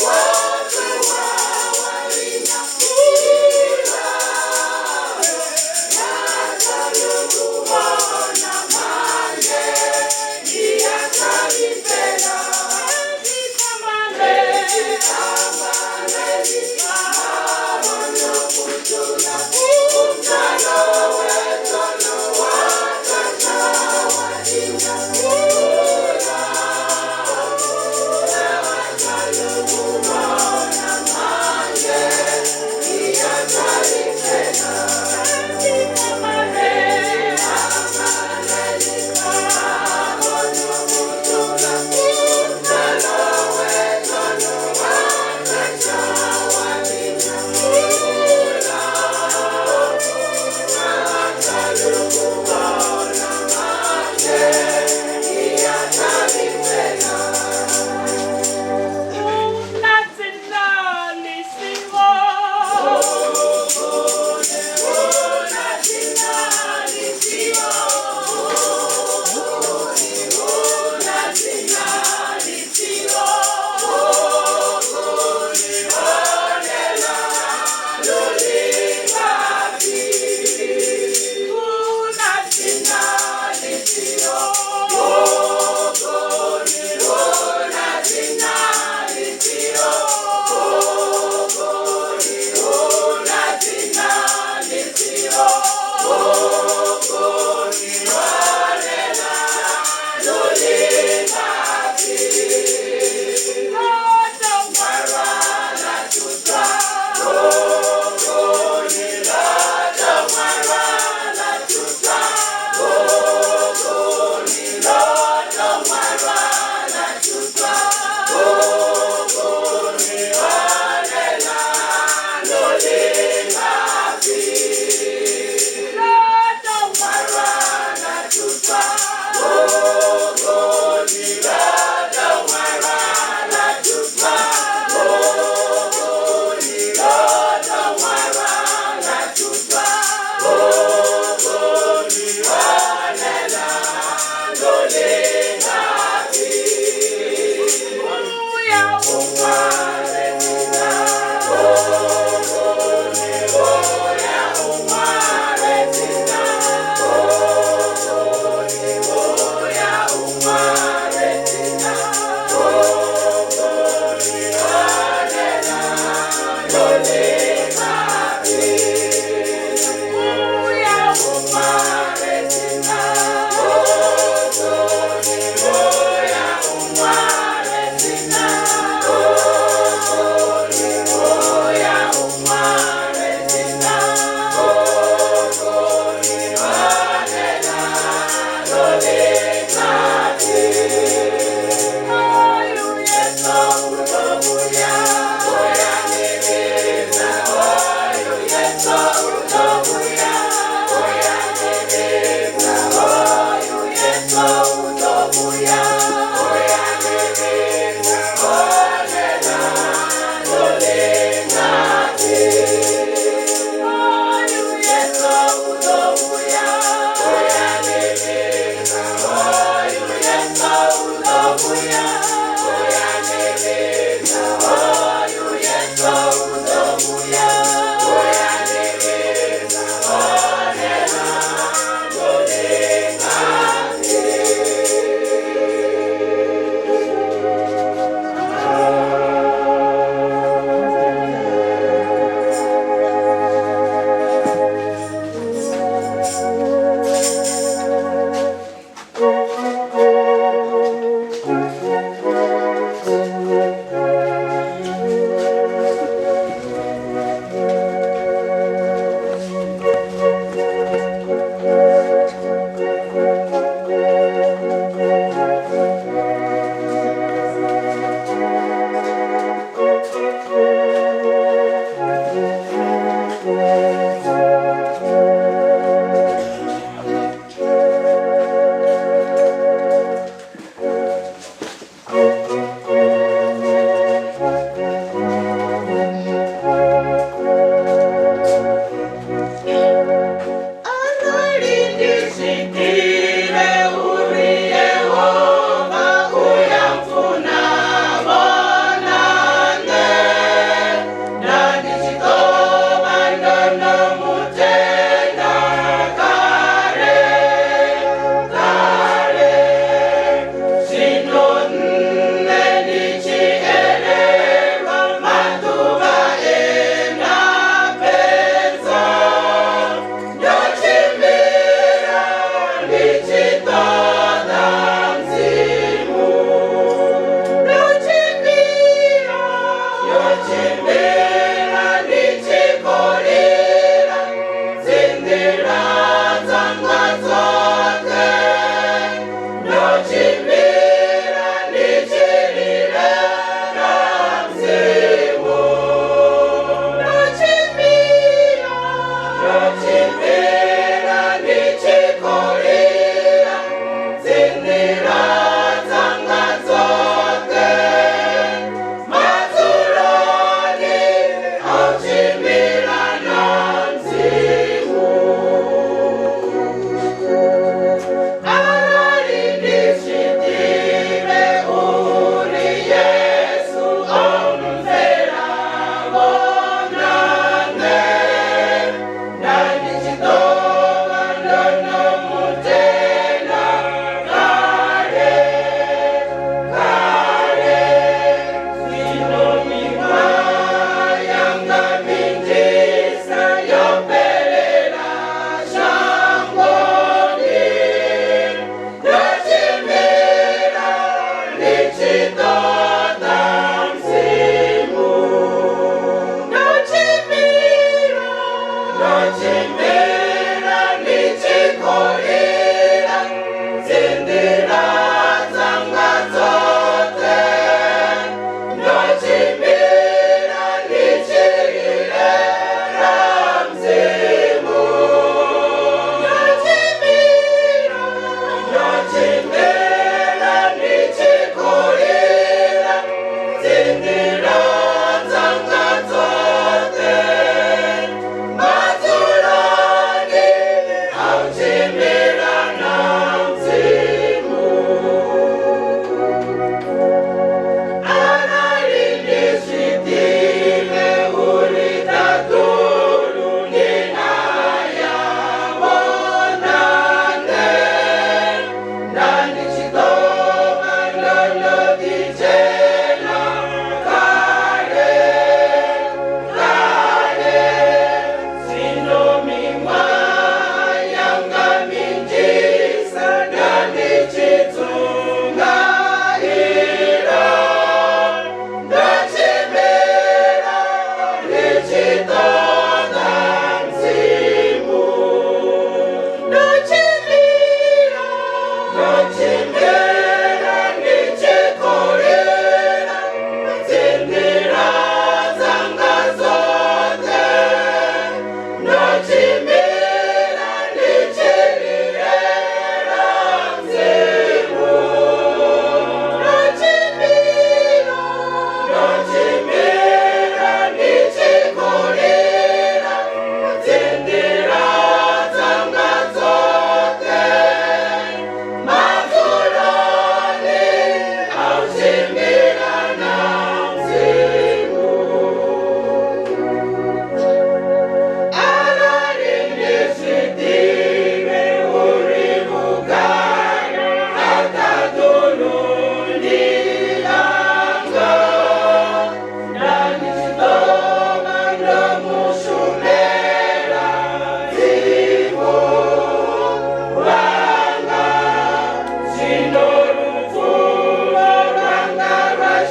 Oh.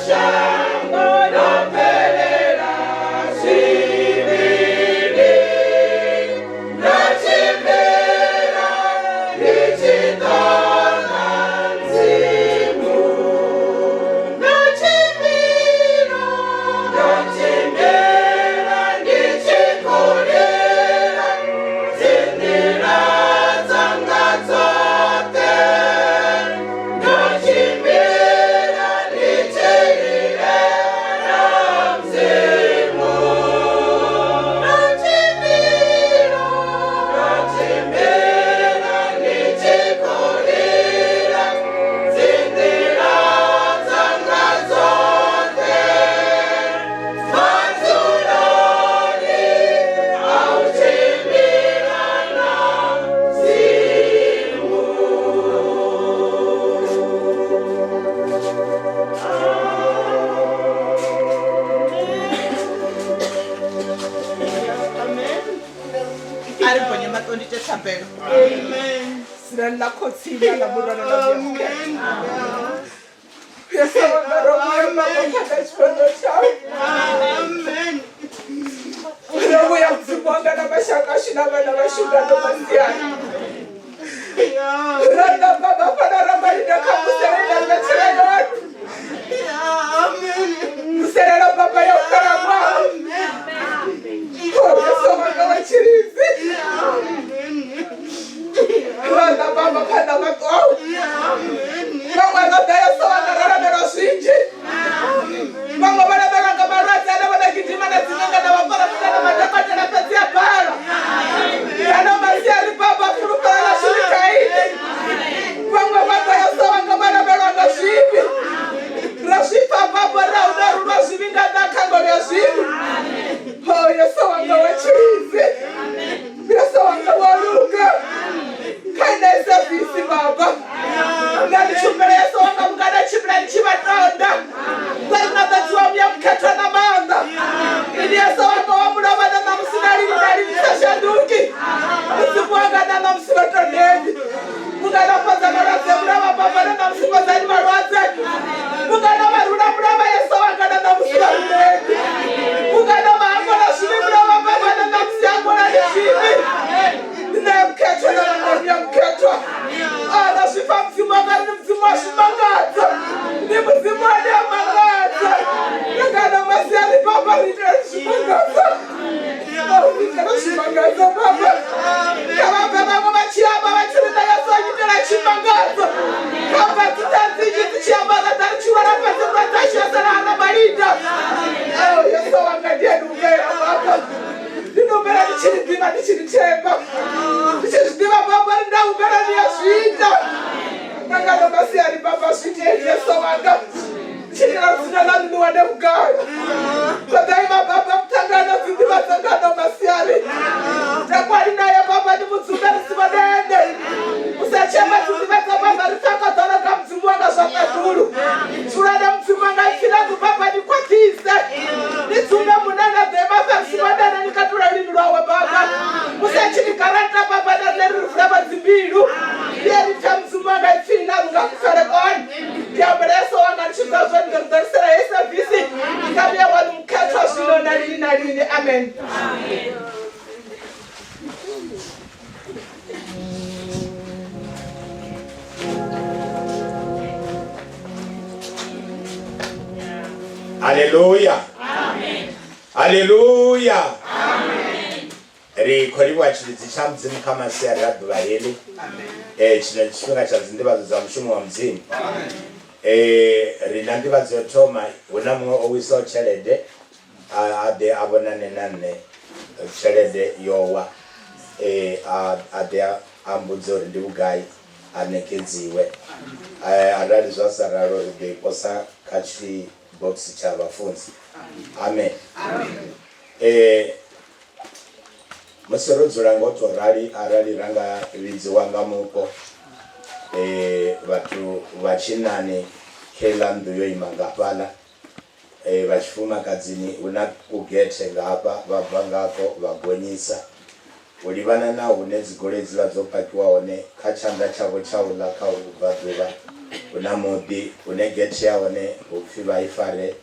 shango ḽo fhelela zwivhili, ndo tshimbila ndi tshi ṱoḓa Mudzimu. Ndo tshimbila, ndo tshimbila ndi tshi khou lila dzinḓila dzanga dzoṱhe. Ndo tshimbila ndi tshi lilela Mudzimu. Ndo tshimbila, ndo tshimbila ndi tshi khou lila dzinḓila dzanga dzoṱhe. Madzuloni a u tshimbila na Mudzimu. A ri gonye maṱo ndi ite thabelo. Dzinani ḽa Khotsi na ḽa Murwa na ḽa Muya Mukhethwa. Yesu wanga ro vhuya baba phanḓa tshifhaṱuwo tshau. Ro vhuya Mudzimu wanga na mashaka ashu na vhana vhashu nga ndo masiari. Ra ḓa baba fhano ra malinda kha muselelo na ri vhetshela yone. Muselelo baba ya u fhela ṅwaha. Oh, Yesu wanga wa tshilidzi. Ra ḓa baba phanḓa maṱo au. Vhaṅwe ro ḓa Yesu wanga ra lavhelwa zwinzhi. Vhaṅwe vha lavhelwa nga malwadze ane vha ḓo gidima na dziṅanga na vhaporofita na madokotela fhedzi a bala. Ano masiari baba fulufhelo ḽashu ḽi kha inwi. Vhaṅwe vha ḓa Yesu wanga vha lavhelwa nga zwivhi. Ra zwi pfa baba uri a hu na rulwa zwivhi nga nnḓa ha khangwelo ya zwivhi. Oh, Yesu wanga wa tshilidzi. Yesu wanga wa luga. Kha ine service baba. Nda ndi tshi humbela Yesu wanga vhunga nda tshimbila ndi tshi vha tonda. Vha ri na ḓadziwa Muya Mukhethwa na maanḓa. Ini Yesu wanga wa mulovha na ṋamusi na lini na lini sa shanduki. Mudzimu wanga na ṋamusi vha tondeni. Vhunga na fhodza malwadze mulovha baba na ṋamusi fhodzani malwadze. Vhunga na vha rula mulovha Yesu wanga na ṋamusi vha ruleni. Vhunga na vha hangwela zwivhi mulovha baba na ṋamusi hangwelani zwivhi. Nṋe Mukhethwa na vhanga Muya Mukhethwa. Ah, na zwi pfa Mudzimu wanga ri ni Mudzimu wa zwimangadzo. Ni Mudzimu ane a mangadza. Na nga ano masiari baba ri itela zwimangadzo. Oh, ri itela zwimangadzo baba. Kha vha bve vhaṅwe vha tshi amba vha tshi ri na Yesu a itela tshimangadzo. Kha bva dziṱhanzi nnzhi dzi tshi amba ra ḓa ri tshi lwala fhedzi vhulwadze ashu ya sala hana malinda. Oh, Yesu wanga ndi a ni humbela baba. Ndi ni humbela ndi tshi ni ḓivha ndi tshi ni themba. Ndi tshi zwi ḓivha baba uri nda humbela ni a zwi ita. Na nga ano masiari baba zwi iteni Yesu wanga. Ndi tshi itela dzina ḽaṋu ḽi wane vhugala. Ṱoḓa ima baba muṱhangana dzi nḓivhadzo nga ano masiari. Takwali naye baba ni mudzumbe ri si vhonene. Musi a tshi amba dzi nḓivhadzo baba ri pfa kha ḓolo nga Mudzimu wanga zwa ṱaḓulu. Dzulani Mudzimu wanga ipfi ḽaṋu baba ni khwaṱhise. Ni dzumbe munna ḓo ima fha si vhonene ni katula lulimi lwawe baba. Musi a tshi ni garanta baba na riṋe ri ri vula vha dzimbilu. Ndi a ri pfa Mudzimu wanga ipfi ḽaṋu nga kupfele kone. Ndi humbela Yesu wanga ndi tshi bva zwone ri ḓo lisela heyi sevisi nga Muya waṋu Mukhethwa zwino na lini na lini. Amen. Haleluya. Haleluya. Ri khou livhuwa tshilidzi tsha Mudzimu kha masiari a ḓuvha heḽi. Eh tshino ndi tshifhinga tsha dzinḓivhadzo dza mushumo wa Mudzimu. Eh ri na nḓivhadzo yo thoma hu na muṅwe o wisaho tshelede a a ḓe a vhonane na nṋe tshelede yo wa eh a a ḓe a a mbudze uri ndi vhugai a ṋekedziwe. Eh arali zwa sa ralo ri ḓo i posa kha tshi box tsha vhafunzi. Amen. Eh musi ro dzula ngo to rali arali ra nga vhidziwa nga mupo eh vhathu vha tshinnani kheiḽa nnḓu yo ima nga fhaḽa eh vha tshifumakadzini hu na kugethe nga hafha vha bva ngakho vha gonyisa u livhana na hune dzigoloi dziḽa dzo pakiwa hone kha tshanḓa tshavho tsha uḽa kha vhubvaḓuvha. Hu na muḓi une gethe ya hone hu pfi vha i fare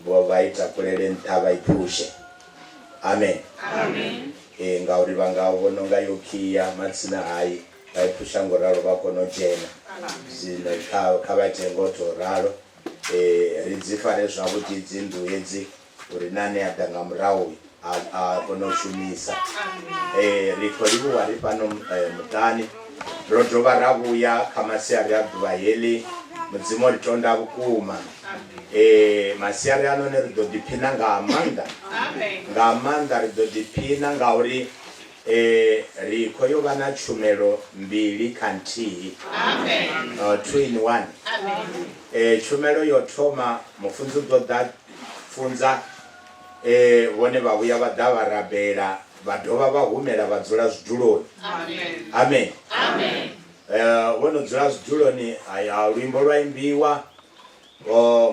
vho vha i takulele nṱha vha i phushe. Amen. Ee, ngauri vha nga vhona unga yo khiya matsina hai vha i phusha ngo ralo vha kona u dzhena. Zwino kha kha vha ite ngo to ralo. Ri dzi fare zwavhuḓi dzi nnḓu hedzi uri na ane a ḓa nga murahu a a kone u shumisa. Ri khou livhuwa ri fhano muṱani ro dovha ra vhuya kha masiari a ḓuvha heḽi Mudzimu o ri tonda vhukuma. Masiari anoni ri ḓo ḓiphina nga maanḓa nga maanḓa ri ḓo ḓiphina ngauri ri khou yo vha na tshumelo mbili kha nthihi, 2 in 1. Tshumelo yo thoma mufunzi u ḓo ḓa funza vhone vha vhuya vha ḓa vha rabela vha dovha vha humela vha dzula zwiduloni. Amen. Vho no dzula zwiduloni luimbo lwa imbiwa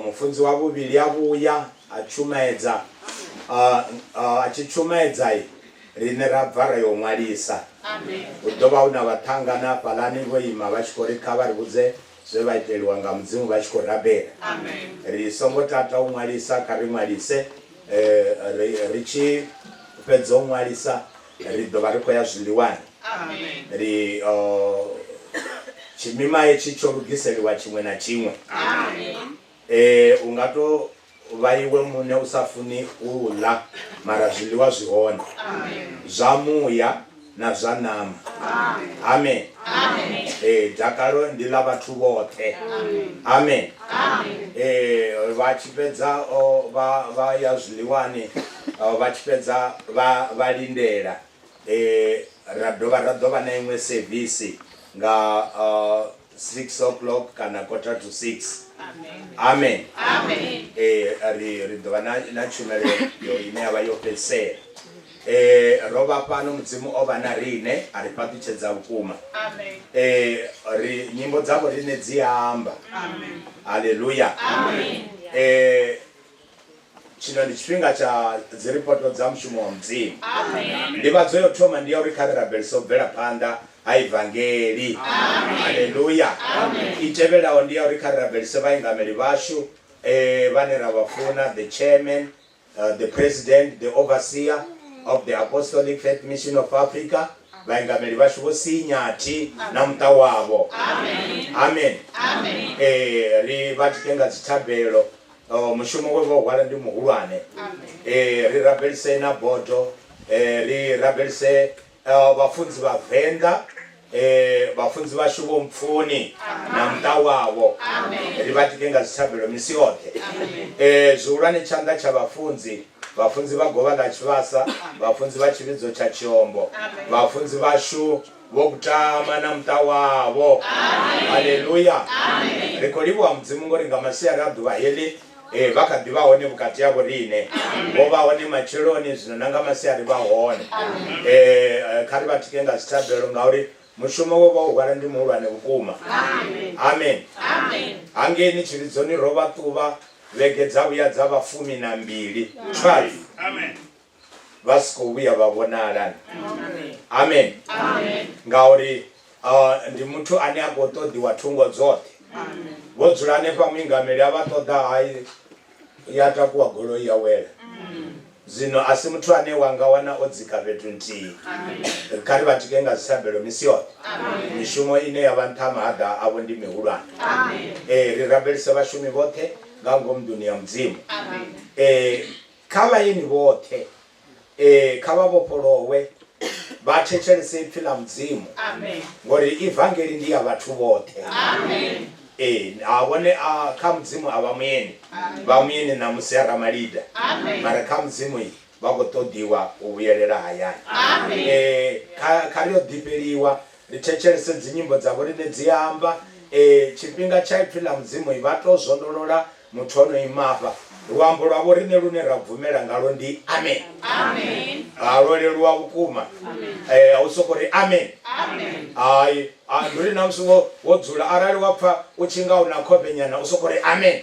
mufunzi wa vhuvhili a vhuya a tshumaedza a tshi tshumaedza riṋe ra bva ra yo ṅwalisa. Hu ḓo vha hu na vhaṱhannga na hafhaḽani vho ima vha tshi khou ri kha vha ri vhudze zwe vha iteliwa nga Mudzimu vha tshi khou rabela. Ri songo tata u ṅwalisa, kha ri ṅwalise. Ri ri tshi fhedza u ṅwalisa ri ḓo vha ri khou ya zwiḽiwani. Ri tshimima hetshi tsho lugiseliwa tshiṅwe na tshiṅwe. U nga to vha iwe muṋe u sa funi u ḽa mara zwiḽiwa zwi hone zwa muya na zwa ṋama. Amen. Ee, dakalo ndi ḽa vhathu vhoṱhe. Amen. Ee, vha tshi fhedza vha vha ya zwiḽiwani vha tshi fhedza vha vha lindela ra dovha ra ḓo vha na iṅwe sevisi nga 6 o'clock kana quarter to 6. Amen. Ee, ri ri ḓo vha na na tshumelo yo ine ya vha yo fhedzisela. Ee, ro vha fhano Mudzimu o vha na riṋe a ri fhaṱutshedza vhukuma. Ee, ri nyimbo dza vho riṋe dzi amba. Haleluya. Ee, tshino ndi tshifhinga tsha dziripoto dza mushumo wa Mudzimu. Nḓivhadzo yo thoma ndi ya uri kha ri rabelise u bvela phanḓa ha ivangeli. Haleluya. I tevhelaho ndi ya uri kha ri rabelise vhaingameli vhashu vhane ra vha funa, the chairman, the president, the overseer of the Apostolic Faith Mission of Africa, vhaingameli vhashu Vho Sinyathi na muṱa wavho. Amen. Ri vha tike nga dzithabelo. Mushumo we vha u hwala ndi muhulwane. Ri rabelise na bodo, ri rabelise vhafunzi vha Venḓa, vhafunzi vhashu Vho Mpfuni na muṱa wavho. Ri vha tike nga dzithabelo misi yoṱhe. Zwihulwane tshanḓa tsha vhafunzi, vhafunzi vha Govha ḽa Tshivhasa, vhafunzi vha tshivhidzo tsha Tshiombo, vhafunzi vhashu Vho kutama na muṱa wavho. Haleluya. Ri khou livhuwa Mudzimu ngori nga masiari a ḓuvha heḽi vha kha ḓi vha hone vhukati ha vhoriṋe. Vho vha hone matsheloni, zwino na nga masiari vha hone. Kha ri vha tike nga dzithabelo ngauri mushumo we vha u hwala ndi muhulwane vhukuma. Amen. Hangeini tshivhidzoni ro vha ṱuvha vhege dza vhuya dza vha 12. 12. Vha si khou vhuya vha vhonala. Amen. Ngauri ndi muthu ane a khou ṱoḓiwa thungo dzoṱhe. Vho dzula hanefha muingameli a vha ṱoḓa hai ya takuwa goloi ya wela. Zwino a si muthu ane wa nga wana o dzika fhethu nthihi. Kha ri vha tike nga dzithabelo misi yoṱhe. Mishumo ine ya vha nṱha ha mahaḓa avho ndi mihulwane. Ee, ri rabelise vhashumi vhoṱhe nga ngomu nḓuni ya Mudzimu. Ee, Kha vhaeni vhoṱhe, ee, kha vha vhofholowe, vha thetshelese Ipfi ḽa Mudzimu, ngori Ivangeli ndi ya vhathu vhoṱhe. Ee, ha vhone a, kha Mudzimu a vha mueni, vha mueni ṋamusi ha Ramalida, mara kha Mudzimu vha khou ṱoḓiwa u vhuyelela hayani. Ee, kha, kha ri yo ḓifheliwa, ri thetshelese dzinyimbo dza vhoriṋe dzi amba. Ee, tshifhinga tsha Ipfi ḽa Mudzimu vha tou zwondolola Muthu o no ima afha, luambo lwa vhoriṋe lune ra bvumela ngalwo ndi amen. Ha, lwo leluwa vhukuma. A u sokou ri amen. Hai, ndi uri na musi wo, wo dzula arali wa pfa u tshi nga u na khofhe nyana u sokou ri amen.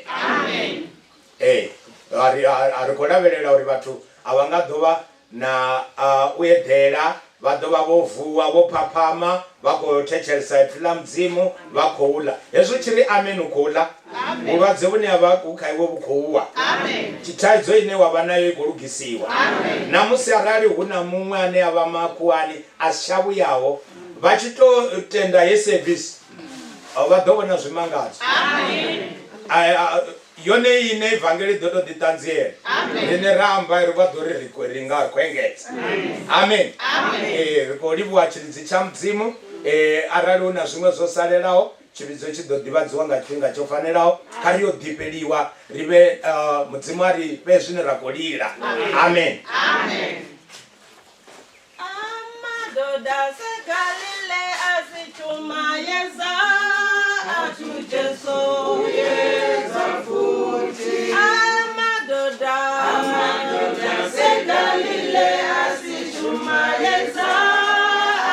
Ee, a ri, a ri khou lavhelela uri vhathu a vha nga ḓo vha na u eḓela. Vha ḓo vha vho vuwa, vho phaphama, vha khou thetshelesa Ipfi ḽa Mudzimu, vha khou ḽa. Hezwi u tshi ri amen u khou ḽa. Vhulwadze vhune ha vha vhu kha iwe vhu khou wa. Thaidzo ine wa vha nayo i khou lugisiwa. Na musi arali hu na muṅwe ane a vha makhuwani a si tsha vhuyaho, vha tshi tou tenda he service, vha ḓo vhona zwimangadzo. Yone iṋe ivangeli i ḓo tou ḓiṱanziela. Riṋe ra amba ri vha ḓo ri ri ri nga ri khou engedza. Amen. Ee, ri khou livhuwa tshilidzi tsha Mudzimu. Ee, arali hu na zwiṅwe zwo salelaho, tshivhidzo tshi ḓo ḓivhadziwa nga tshifhinga tsho fanelaho. Kha ri yo ḓifheliwa ri vhe Mudzimu a ri fhe zwine ra khou lila. Amen. Amadoda aseGalile asitshumayeza athi uJesu uyeza futhi. Amadoda amadoda aseGalile asitshumayeza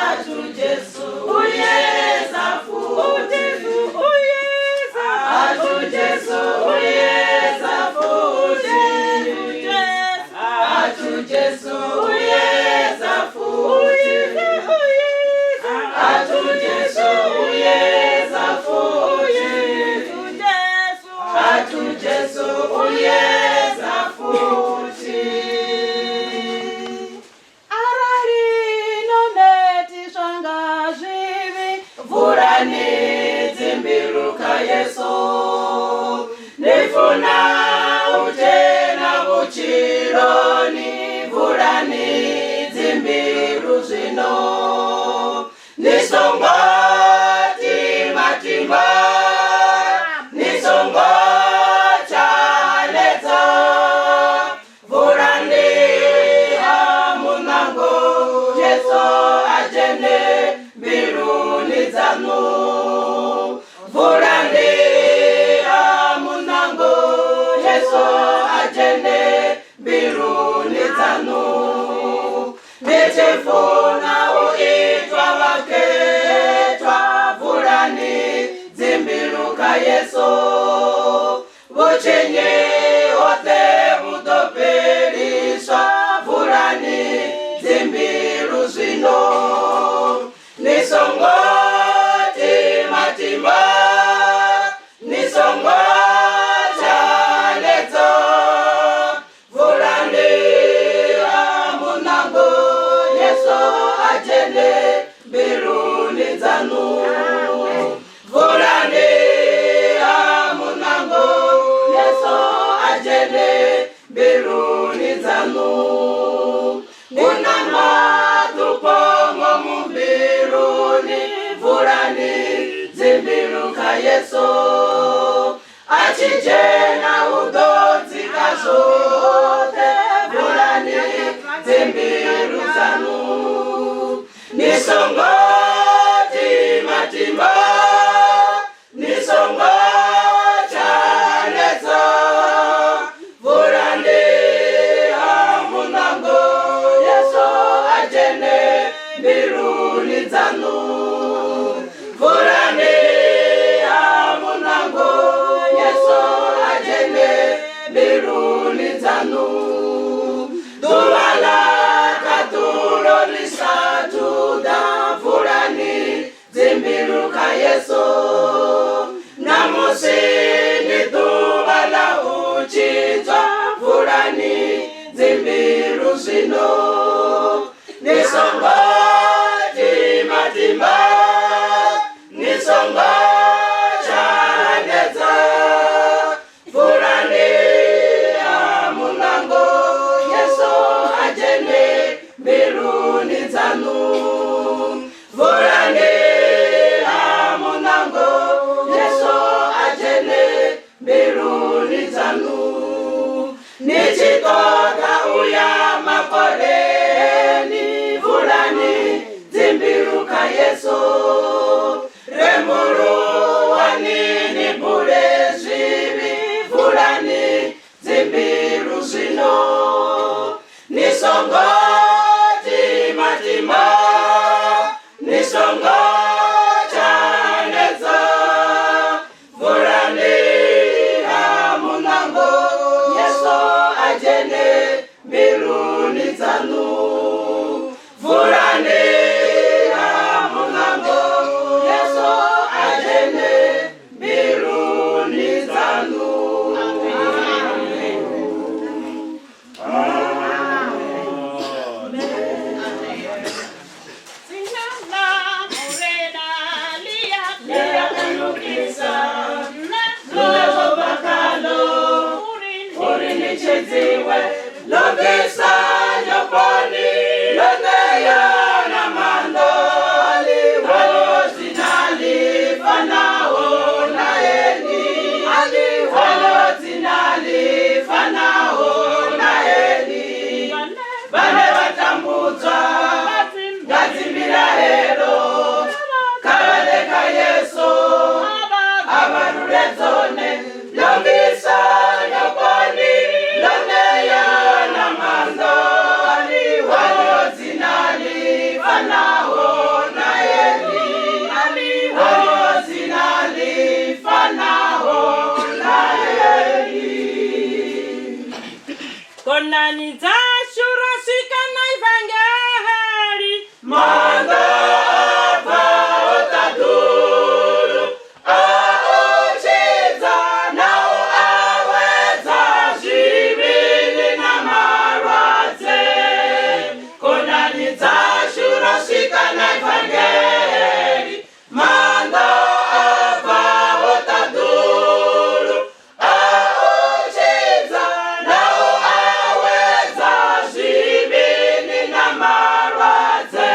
athi uJesu uyeza futhi. UJesu uyeza athi uJesu uyeza futhi. UJesu athi uJesu uyeza futhi. Athi uJesu uyeza futhi. Athi uJesu uyeza futhi. Arali no netiswa nga zwivhi, Vulani dzimbilu kha Yesu. Ni funa u dzhena vhutshiloni, vulani dzimbilu zwino. Ni songo timatima, ni songo tshaledza. Vulani ha muṋango, Jesu a dzhene mbiluni dzaṋu. Vulani ha muṋango, Jesu a dzhene mbiluni dzaṋu. Ni tshi funa u itwa vhakhethwa, vulani dzimbilu kha Yesu. Vhutshinyi hoṱhe vhu ḓo fheliswa, vulani dzimbilu zwino. Ni songo timatima, ni songo tshaledza. Vulani ha muṋango, Yesu a dzhene mbiluni dzaṋu. Vulani ha muṋango, Yesu a dzhene mbiluni dzaṋu. Hu na maṱupho ngomu mbiluni, vulani dzimbilu kha Yesu. A tshi dzhena hu ḓo dzika zwoṱhe, vulani dzimbilu dzaṋu. Ni songo timatima, ni songo tshaledza. Vulani ha muṋango, Yesu a dzhene mbiluni dzaṋu. Vulani ha muṋango, Yesu a dzhene mbiluni dzaṋu. Ḓuvha ḽa khaṱulo ḽi sathu ḓa, vulani dzimbilu kha Yesu. Ṋamusi ndi ḓuvha ḽa u tshidzwa, vulani dzimbilu zwino. Ni songo timatima, ni songo tshaledza. Vulani ha muṋango, Yesu a dzhene mbiluni dzaṋu. Vulani ha muṋango, Yesu a dzhene mbiluni dzaṋu. Ni tshi ṱoḓa u ya makoleni, vulani dzimbilu kha Yesu. Rembuluwani ni bule zwivhi, vulani dzimbilu zwino. Ni songo timatima, ni songo tshaledza. Vulani ha muṋango, Yesu a dzhene mbiluni dzaṋu. Vulani tshidziwe ḽo bvisa nyofhoni ḽo ṋea na maanḓa ho dzina ḽi fanaho na heḽi ho dzina ḽi fanaho na heḽi vhane vha tambudzwa nga dzimbilahelo kha vha ḓe kha Yesu a vha rule dzone ḽo bvisa nyofhoni ḽo ṋea na maanḓa ho dzina ḽi fanaho na heḽi ho dzina ḽi fanaho na heḽi. Khonani dzashu ro swika na ivangeli Maanḓa a bvaho ṱaḓulu a u tshidza na u awedza zwivhili na malwadze. Khonani dzashu ro swika na ivangeli maanḓa a bvaho ṱaḓulu a u tshidza na u awedza zwivhili na malwadze.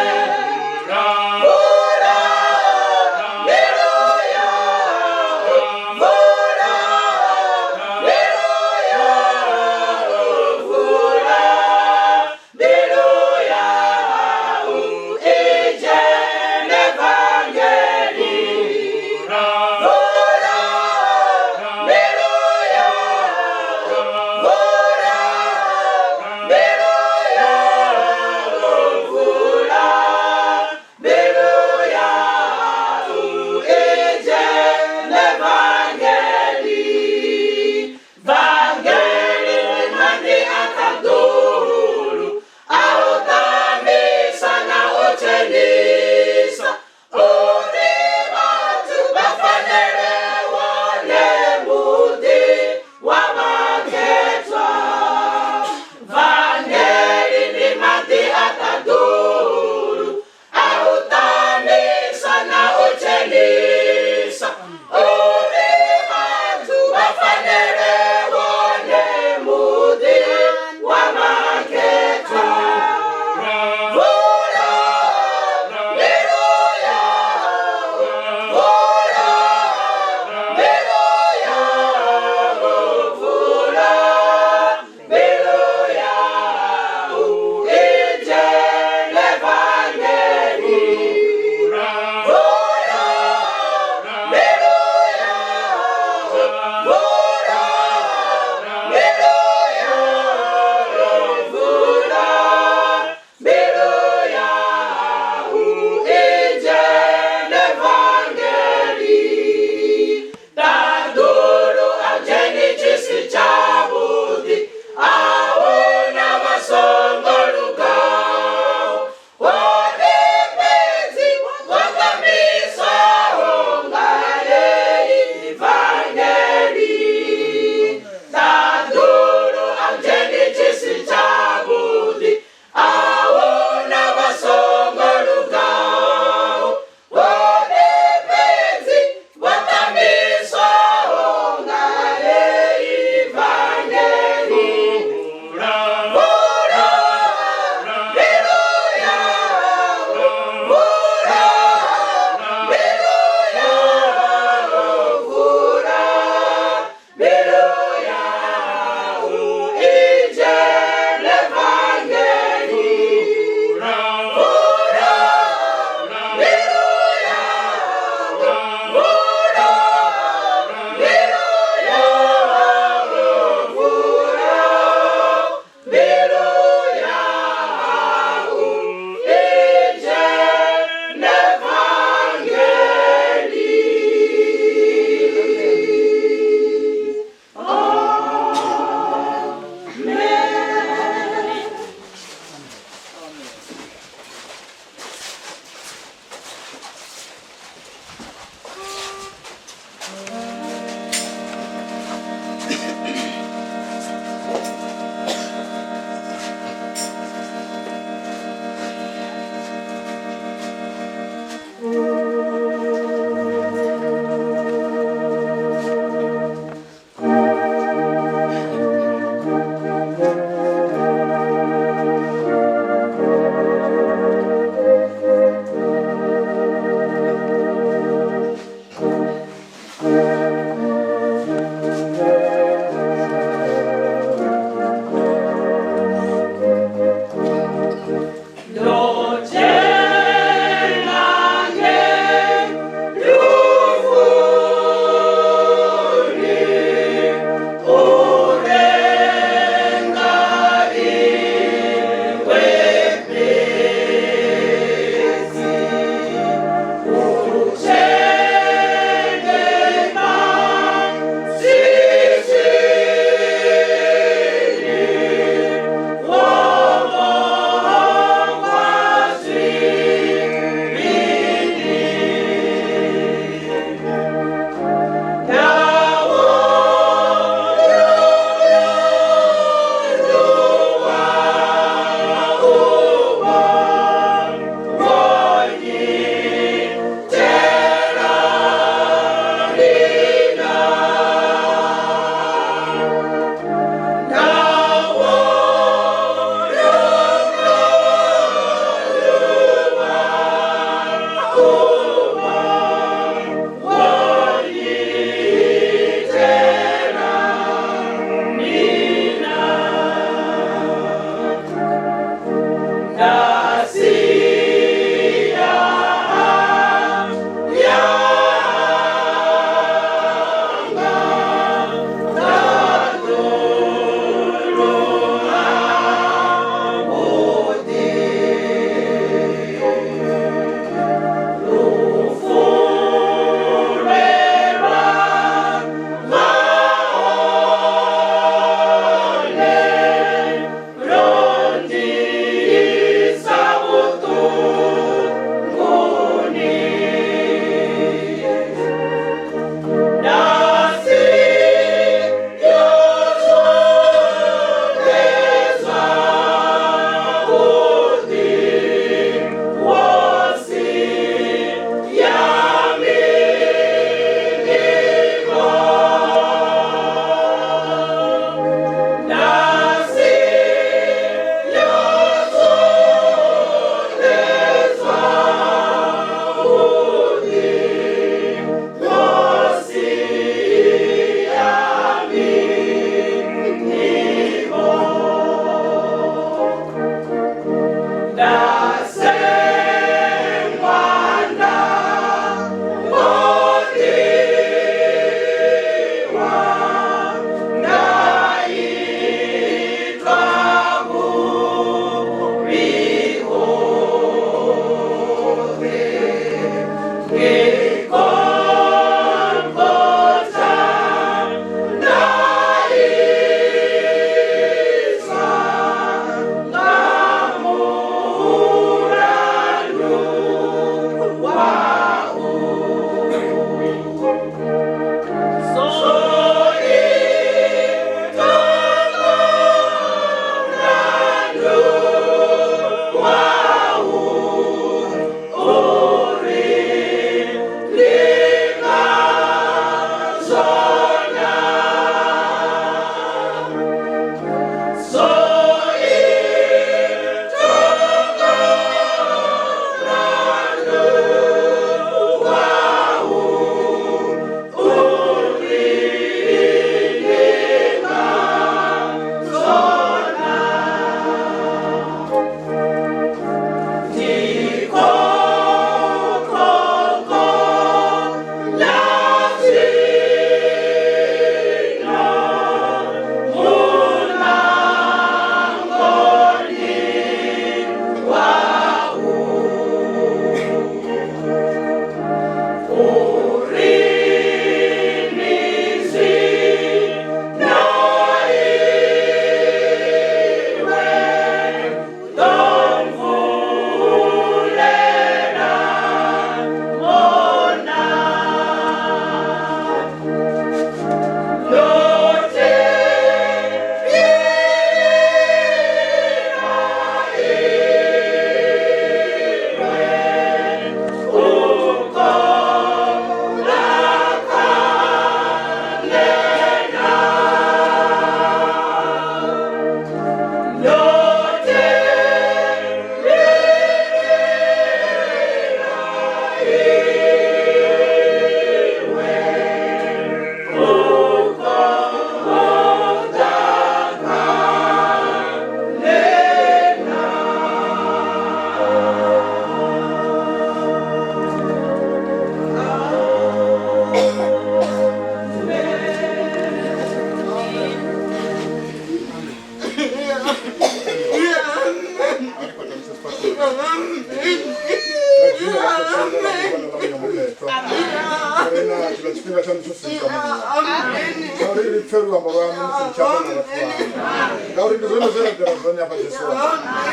pfe luambo lwaṋu musi ni tshi amba na vhathu vhaṋu, ngauri ndi zwone zwe ra ḓela zwone hafha. Jesu wanga,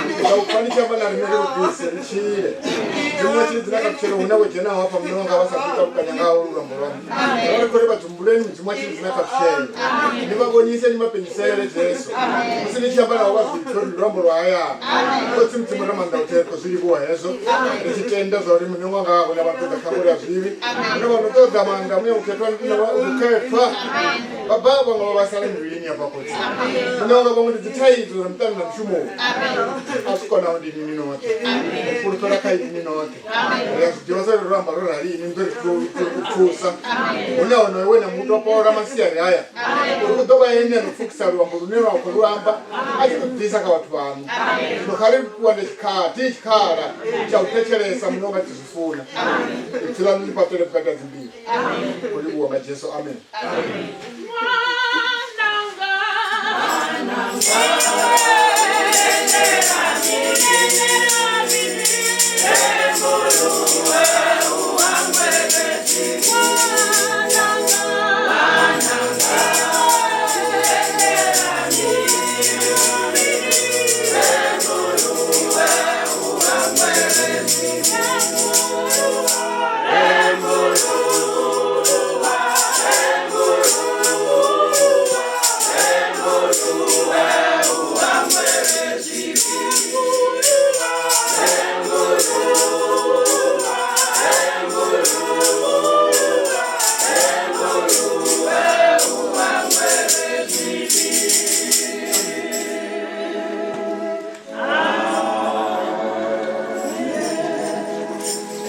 ri u pfa ni tshi amba na riṋe, ri lugise ri tshile. Dziṅwe tshilidzi na khathutshelo hune vho dzhenaho hafha, muṋe wanga, vha sa ḓi ṱalukanya nga holu luambo lwaṋu, ra ri khou ri vha dzumbuleni. Mudzimu wa tshilidzi na khathutshelo, ni vha vhonise, ni vha penyisele, Jesu, musi ni tshi amba navho vha zwi pfe uri ndi luambo lwa hayani. Khotsi Mudzimu ra maanḓa oṱhe, ri khou zwi livhuwa hezwo, ri tshi tenda zwa uri muṋe wanga huna vha ṱoḓa khamulo ya zwivhi, hune vha no ṱoḓa maanḓa Muya Mukhethwa na Mukhethwa. Baba, vhaṅwe vha vhaisala mivhilini hafha, Khotsi muṋe wanga, vhaṅwe ndi dzithaidzo dza muṱani na mushumoni. A zwi konaho ndi inwi noṱhe, ri fulufhela kha inwi noṱhe. Ri a zwi ḓivha zwa uri ro amba ro rali, inwi ni ḓo ri thusa. Hune honoyo we na mu topola masiari haya uri u ḓo vha ene a no pfukisa luambo lune lwa khou lu amba a tshi khou ḓisa kha vhathu vhaṋu. Zwino kha ri wane tshikhathi, tshikhala tsha u thetshelesa, muṋe wanga, tshi zwi funa. Ipfi ḽaṋu ḽi fhaṱele vhukati ha dzimbilu. Khou livhuwa nga Jesu, amen.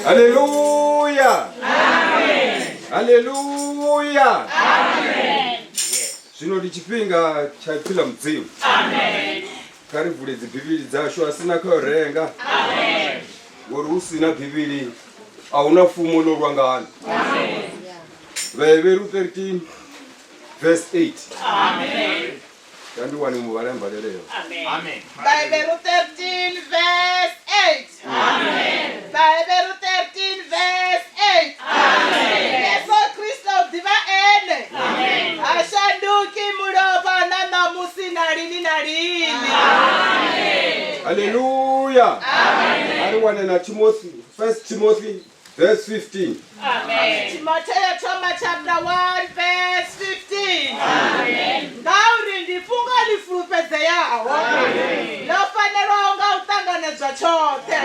Haleluya, haleluya! Zwino ndi tshifhinga tsha ipfi ḽa Mudzimu. Kha ri vule dzibivhili dzashu, a sina kha yo renga, ngori hu si na bivhili a hu na fumo ḽo lwa ngani. Vhaheveru 13 verse 8. Ndi wane muvhala ya mbaleleo. Vhaheveru 13 verse 8. Vhaheveru 13 verse 8. Yesu Kristo u ḓivha ene, ha shanduki mulovha na ṋamusi na lini na lini. Haleluya! A ri wane na Timothy, First Timothy verse 15. Timotheo thoma chapter 1 verse 15. Ngauri ndi fhungo ḽi fulufhedzeaho, ḽo fanelwaho nga u ṱanganedzwa tshoṱhe,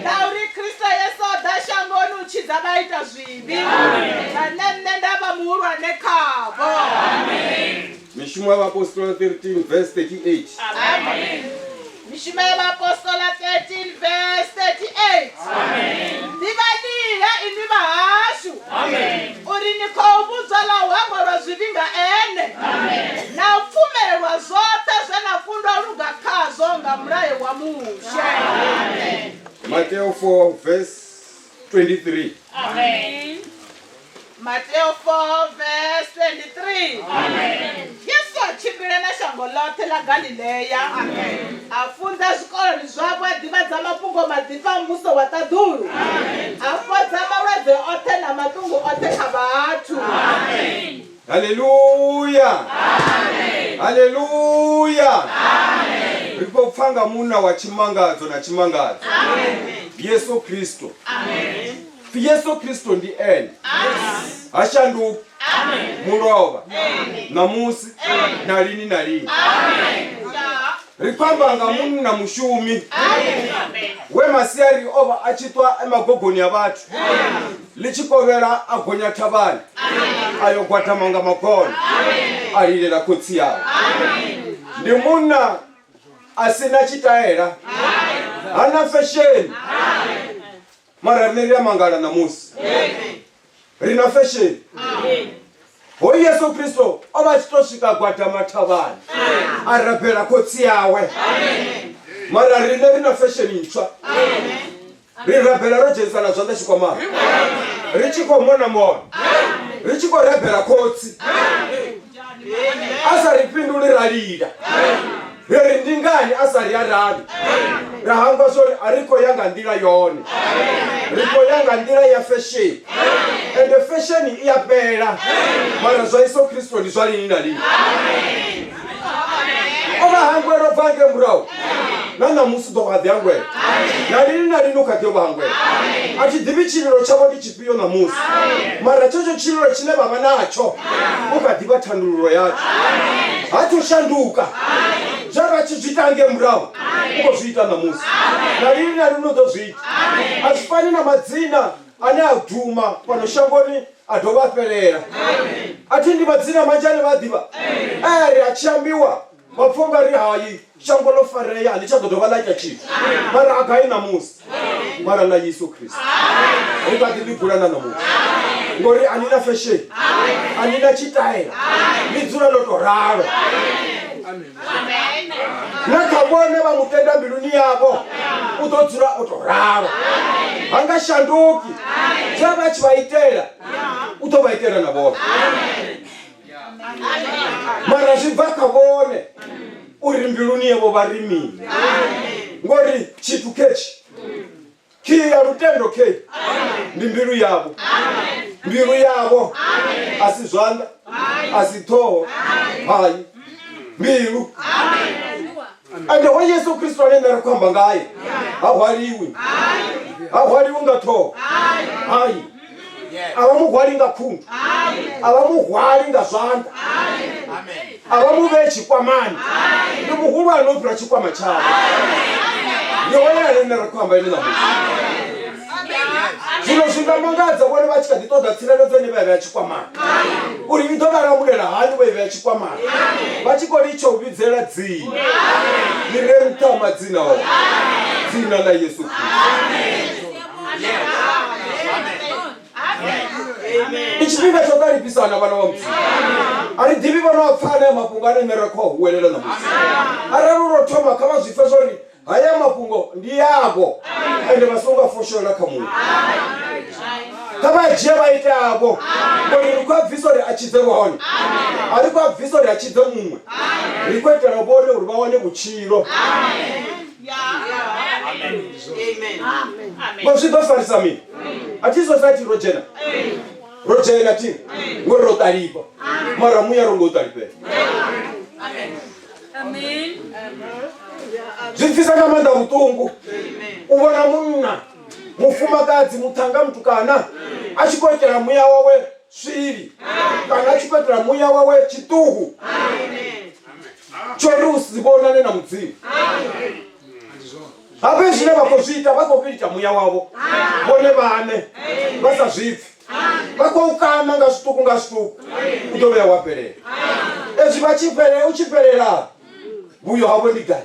ngauri Kristo Yesu o ḓa shangoni u tshidza vhaita zwivhi, vhane nṋe nda vha muhulwane khavho. Mishumo ya Vhaapostola 13 verse 38. Mishumo ya Vhaapostola 13 verse 38. Ḓivhaniha inwi vhahashu uri ni khou vhudzwa ḽa u hangwelwa zwivhi nga ene na u pfumelelwa zwoṱhe zwe na kundwa luga khazwo nga mulayo wa Mushe. Mateo 4 verse 23. Mateo 4 verse 23. Yesu a tshimbila na shango ḽoṱhe ḽa Galilea, a funza zwikoloni zwavho, a ḓivhadza mafhungo maḓifha a muvhuso wa ṱaḓulu, a fhodza malwadze oṱhe na maṱungu oṱhe kha vhathu. Haleluya, haleluya! Ri khou pfa nga munna wa tshimangadzo na tshimangadzo, Yesu Kristo. Pfi Yesu Kristo ndi ene, ha shanduki mulovha, ṋamusi na lini na lini. Ri khou amba nga munna mushumi we masiari o vha a tshi ṱwa e magogoni a vhathu, ḽi tshi kovhela a gonya thavhani a yo gwadama nga magono a lilela khotsi awe. Ndi munna a si na tshitaela, hana fesheni, mara riṋe ri a mangala ṋamusi ri na fesheni. Hoyu Yesu Kristo o vha a tshi to swika gwadama thavhani a rabela khotsi awe, mara riṋe ri na fesheni ntswa, ri rabela ro dzhenisa na zwanḓa tshikwamani, ri tshi khou mona mona, ri tshi khou rabela khotsi a sa ri fhinduli, ra lila ri ri ndi ngani a sa ri aravhi. Ra hangwa zwa uri a ri khou ya nga nḓila yone, ri khou ya nga nḓila ya fesheni, ende fesheni i a fhela, mara zwa Yesu Kristo ndi zwa lini na lini. O vha hangwela u bva ngei murahu, na ṋamusi u ḓo vha ḓi hangwela, na lini na lini u kha ḓi yo vha hangwela. A thi ḓivhi tshililo tshavho ndi tshifhio ṋamusi, mara tshetsho tshililo tshine vha vha natsho u kha ḓi vha thandululo yatsho. Ha tsho shanduka. Zwe ra tshi zwi ita ngei murahu u khou zwi ita ṋamusi, na lini na lini u ḓo zwi ita. A zwi fani na madzina ane a duma fhano shangoni a dovha a fhelela. A thi ndi madzina manzhi ane vha a ḓivha e ri a tshi ambiwa vha pfa unga ri hai shango ḽo farea a ḽi tsha ḓo dovha ḽa ita tshithu, mara a gai ṋamusi? Mara ḽa Yesu Kristo ri kha ḓi ḽi bula na ṋamusi, ngori a ni na fesheni, a ni na tshitaela, ḽi dzula ḽo tou ralo. Na kha vhone vha mu tenda mbiluni yavho u ḓo dzula o tou ralo, ha nga shanduki. Zwe vha tshi vha itela u ḓo vha itela na vhone, mara zwi bva kha vhone uri mbiluni yavho vha ri mini, ngori tshithu khetshi Khiyi ya lutendo khe ndi mbilu yavho. Mbilu yavho a si zwanḓa, a si ṱhoho, hai mbilu. Ende ho Yesu Kristo ane nṋe ri khou amba ngaye ha hwaliwi, ha hwaliwi nga ṱhoho, hai a vha mu hwali nga khundu, a vha mu hwali nga zwanḓa, a vha mu vhee tshikwamani. Ndi muhulwane u fhira tshikwama tshavho. Ndi hone ane nṋe ra khou amba ene ṋamusi. Zwino zwi nga mangadza vhone vha tshi kha ḓi ṱoḓa tsireledzo ine vha i vhea tshikwamani, uri i ḓo vha lamulela hani vho i vhea tshikwamani, vha tshi khou litsha u vhidzela dzina ḽi re nṱha ha madzina oṱhe, dzina ḽa Yesu Kristo. Ndi tshifhinga tsha u ṱalifhisana vhana vha Mudzimu. A ri ḓivhi vhano a pfa anea mafhungo ane nṋe ra khou a huwelela ṋamusi. Arali u lwo thoma kha vha zwi pfe zwa uri haya mafhungo ndi avho ende vha songo a foshola kha muṅwe. Kha vha dzhie vha ite avho ngori ri khou a bvisa uri a tshidze vhone, a ri khou a bvisa uri a tshidze muṅwe, ri khou itela vhone uri vha wane vhutshilo. Ngo zwi ḓo farisa mini? A thi society ro dzhena, ro dzhena thi ngori ro ṱalifha, mara muya ro ngo u ṱalifhela. Zwi pfisa nga maanḓa vhuṱungu u vhona munna, mufumakadzi, muṱhanga, mutukana a tshi khou itela muya wawe swili kana a tshi khou itela muya wawe tshiṱuhu tsho ri u si vhonane na Mudzimu. Hafha zwine vha khou zwi ita, vha khou fhilita muya wavho vhone vhaṋe vha sa zwi pfi, vha khou kana nga zwiṱuku nga zwiṱuku, u ḓo vhuya wa fhelela. Ezwi vha tshi fhelela, u tshi fhelela vhuyo havho ndi gai?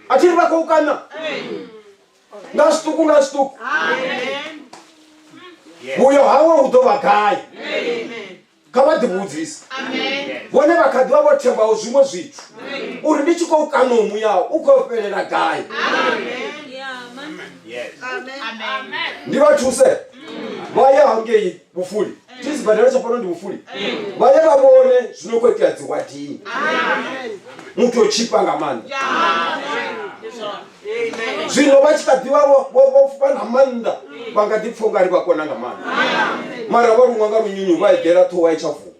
A thi ri vha khou kana nga zwiṱuku nga zwiṱuku, vhuyo hawe hu ḓo vha gai? Kha vha ḓivhudzise vhone vha kha ḓivha vho thembaho zwiṅwe zwithu uri ndi tshi khou kaṋa muya u khou fhelela gai. Ndi vha thuse vha ye hangei vhufuli, thi sibadela tsha fhano ndi vhufuli, vha ye vha vhone zwino khou itea dziwadini, muthu o tshipa nga maanḓa. Zwino vha tshi kha ḓivha vho vha na maanḓa vha nga ḓi pfha ungari vha kona nga maanḓa, mara vha luṅwa nga lunyunyu vha egela ṱhoho a i tsha vuwa.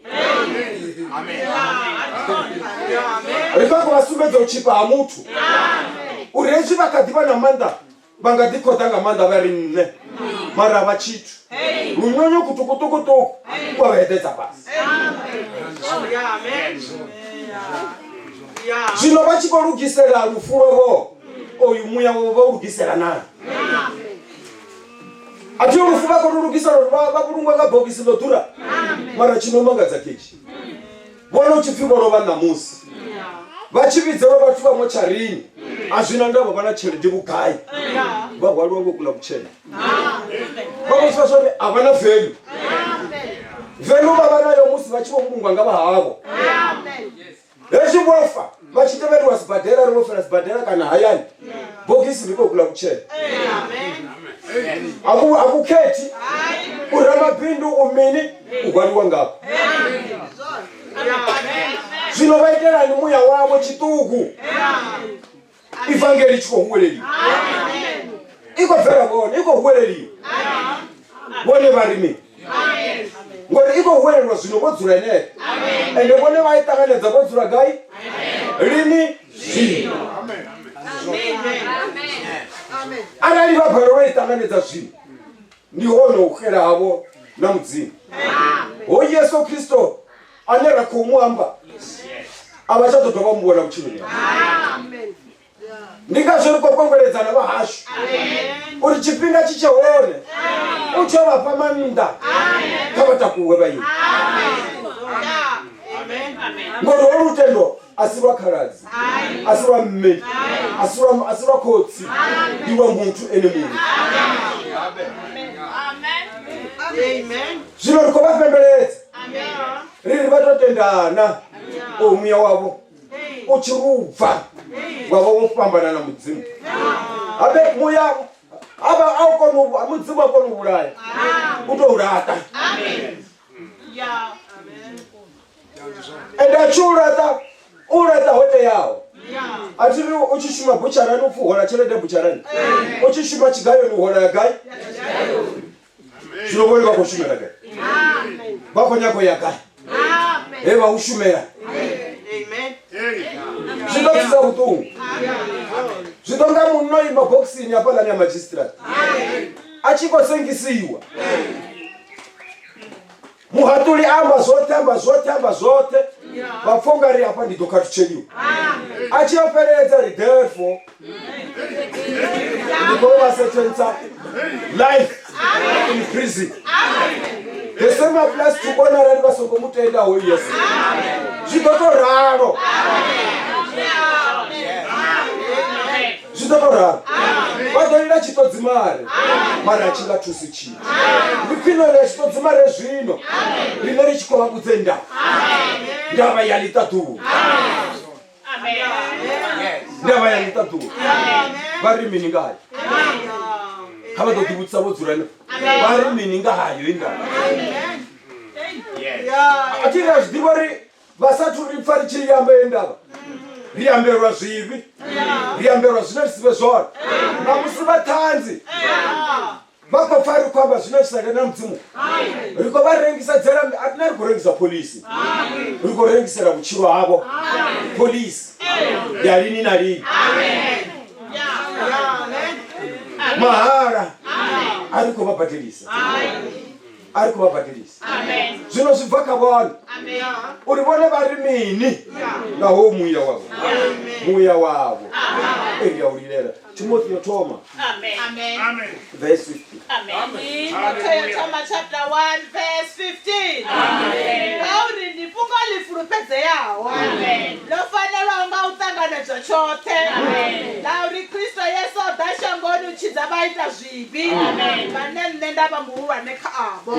Ri vha khou vha sumbedza u tshipa ha muthu uri hezwi vha kha ḓi vha na maanḓa vha nga ḓi khoḓa nga maanḓa vha ri nṋe, mara vha tshithu lunyonyo kutukutukutuku kwa vha eḓedza fhasi. Zwino vha tshi khou lugisela lufu lwavho, oyu muya wavho vha u lugisela nani? A thi lufu vha khou lu lugisela uri vha vhulungwe nga bogisi ḽo ḓura, mara tshi no mangadza ketshi vhone u tshi pfi vho lovha ṋamusi, vha tshi vhidzelwa vhathu vha motsharini, a zwi na ndavha vha na tshelede vhugai, vha hwaliwa ngo kula vhutshena, vha khou zwi uri a vha na value. Value vha vha nayo musi vha tshi vho vhulungwa nga vha havho. Hezwi vho fa vha tshi tevheliwa sibadela, ri vho fela sibadela kana hayani, bogisi ḽi khou kula vhutshena. A ku khethi u ramabindu u mini, u hwaliwa ngavho. Zwino vha itelani muya wavho tshiṱuku? Ivangeli i tshi khou huweleliwa, i khou bvela vhone, i khou huweleliwa vhone vha ri mini? Ngori i khou huwelelwa zwino vho dzula henefho, ende vhone vha i ṱanganedza vho dzula gai lini? Zwino. Arali vha balelwa i ṱanganedza zwino, ndi hone u xela havho na Mudzimu. Ho Yesu Kristo ane ra khou mu amba a vha tsha ḓo dovha mu vhona vhutshiloni havho. Ndi ngazwo ri khou kwengweledzana vha hashu uri tshifhinga tshi tshe hone u tsho vha fha maanḓa, kha vha takuwe vha ime, ngori ho lutendo a si lwa khaladzi, a si lwa mme, a si lwa khotsi, ndi lwa muthu ene muṋe. Zwino ri khou vha fhembeledza ri ri vha tou tendana o muya wavho u tshi lu bva wa vha wo fhambana na Mudzimu. Habe muya avha a u kona u Mudzimu a kona u vhulaya, u tou laṱa. Ende a tshi u laṱa, u laṱa ho teaho. A thi ri u tshi shuma butsharani u pfhi u hola tshelede butsharani, u tshi shuma tshigayoni u hola ya gai? Zwino vhone vha khou shumela gai? Vha khou nyaga u ya gai he vha u shumela? Zwi ḓo pfisa vhuṱungu, zwi ḓo nga munna o ima bokisini hafhaḽani ya magistrate a tshi khou sengisiwa. Muhaṱuli amba zwoṱhe, amba zwoṱhe, amba zwoṱhe, vha pfa ungari hafha ndi ḓo khathutsheliwa. A tshi yo fheleledza ri therefore ndi khou vha sentence life in prison. The same applies to vhone arali vha songo mu tenda hoyu Yesu, zwi ḓo to ralo, zwi ḓo to ralo. Vha ḓo lila tshiṱodzimare, mara a tshi nga thusi tshithu. Ndi khwine u lila tshiṱodzimare zwino riṋe ri tshi khou vha vhudze ndavha, ndavha ya ḽiṱaḓulu, ndavha ya ḽiṱaḓulu. Vha ri mini ngayo? Kha vha ḓo ḓivhudzisa vho dzula henefho, vha ri mini nga hayo i ndavha? A thi ri a zwi ḓivha uri vha sathu ri pfa ri tshi amba ye ndavha, ri ambelwa zwivhi, ri ambelwa zwine zwi si vhe zwone. Ṋamusi vha ṱhanzi vha khou pfa ri khou amba zwine zwi sa na Mudzimu, ri khou vha rengisa dzela. A tina ri khou rengisa pholisi, ri khou rengisela vhutshilo havho pholisi ya lini na lini mahala. A ri khou vha badelisa, a ri khou vha badelisa. Zwino zwi bva kha vhone uri vhone vha ri mini nga ho muya wavho, muya wavho. Eri ya u lilela Timothy yo thoma verse 50. Timotheo yo thoma chapter 1 verse 15. Ngauri ndi fhungo ḽi fulufhedzeaho, ḽo fanelwaho nga u ṱanganedzwa tshoṱhe, ḽa uri Kristo Yesu o ḓa shangoni u tshidza vhaita zwivhi, vhane nṋe nda vha muhulwane kha avho.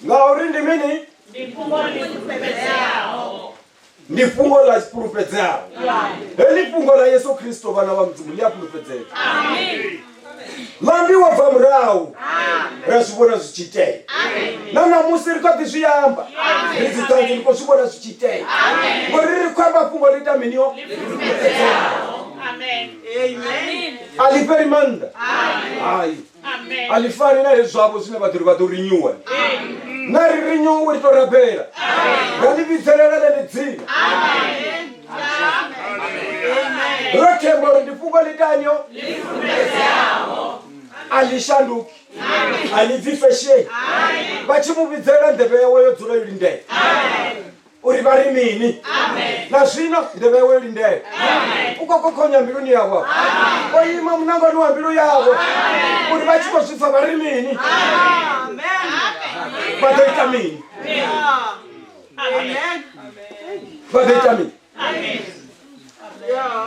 Ngauri ndi mini? Ndi fhungo ḽa fhulufhedzeaho. Heḽi fhungo ḽa Yesu Kristo, vhana vha Mudzimu, ḽi a fhulufhedzea. Ḽa ambiwa bva murahu, ra zwi vhona zwi tshi itea. Na ṋamusi ri kho ḓi zwi amba, ri dzi ṱhanzi, ri khou zwi vhona zwi tshi itea. Ngori ri khou amba fhungo ḽi ita miniho? A ḽi fheli maanḓa. Hai. A ḽi fani na hezwi zwavho zwine vha ḓo ri vha ḓo rinyuwa. Na ri rinyuwe, ri tou rabela ra ḽi vhidzelela ḽeḽi dzina, ro themba uri ndi fhungo ḽi tanyo, a ḽi shanduki, a ḽi bvi fesheni. Vha tshi mu vhidzelela, nḓevhe yawe yo dzula yo lindela uri vha ri mini. Na zwino nḓevhe yawe yo lindela, u khou khokhonya mbiluni yavho, o ima munangoni wa mbilu yavho, uri vha tshi khou zwi pfa vha ri mini, vha ḓo ita mini, vha ḓo ita mini.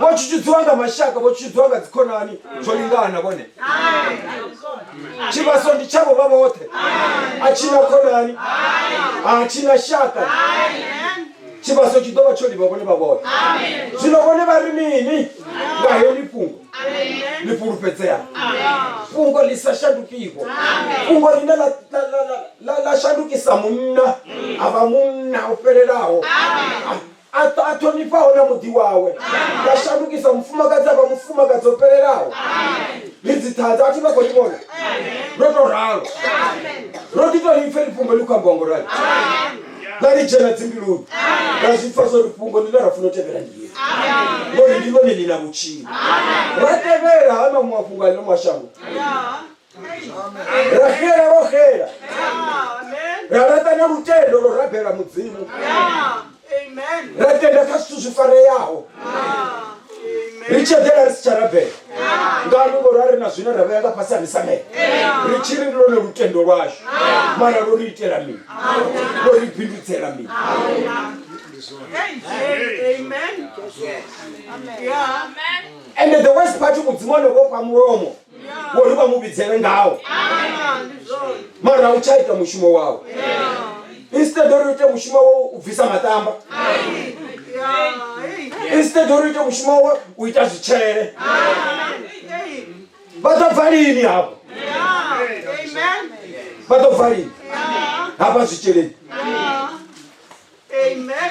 Vho tshutshudziwa nga mashaka, vho tshutshudziwa nga dzikhonani, zwo lingana vhone. Tshivhaso ndi tshavho vha vhoṱhe, a tshina khonani, a tshina shaka. Tshivhaso tshi ḓo vha tsho livha vhone vha vhoṱhe. Zwino vhone vha ri mini nga heḽi fhungo ḽi fhulufhedzeaho, fhungo ḽi sa shandukiho, fhungo ḽine ḽa shandukisa munna a vha munna o fhelelaho? A a ṱhonifhaho na muḓi wawe. Nda shandukisa mufumakadzi a vha mufumakadzi o fhelelaho. Ri dziṱhanzi, a thi vha khou ni vhona? Ro tou ralo. Ro ḓi tou ri pfe ri fhungo ḽi khou ambiwa ngo rali. Ḽa ri dzhena dzimbiluni. Ra zwi pfa zwa uri fhungo ḽine ra funa u tevhela ndi heḽi. Ngori ndi ḽone ḽi na vhutshilo. Ra tevhela ha maṅwe mafhungo a ḽino mashango. Ra xela ro xela. Ra laṱa na lutendo lwo rabela Mudzimu. Ra tenda kha zwithu zwi fareaho. Ri tshi eḓela ri si tsha rabela. Ngani? Ngori a ri na zwine ra vhea nga fhasi ha misamelo. Ri tshi ri ndi lwone lutendo lwashu. Mara lwo ri itela mini? Lwo ri bindudzela mini? And the worst part, Mudzimu o vhofha mulomo wo ri vha mu vhidzele ngawo, mara u tsha ita mushumo wawe. Instead uri ite mushumo wo u bvisa maṱamba, instead uri ite mushumo wo u ita zwitshele, vha ḓo bva lini hafho? Vha ḓo bva lini hafha zwitsheleni?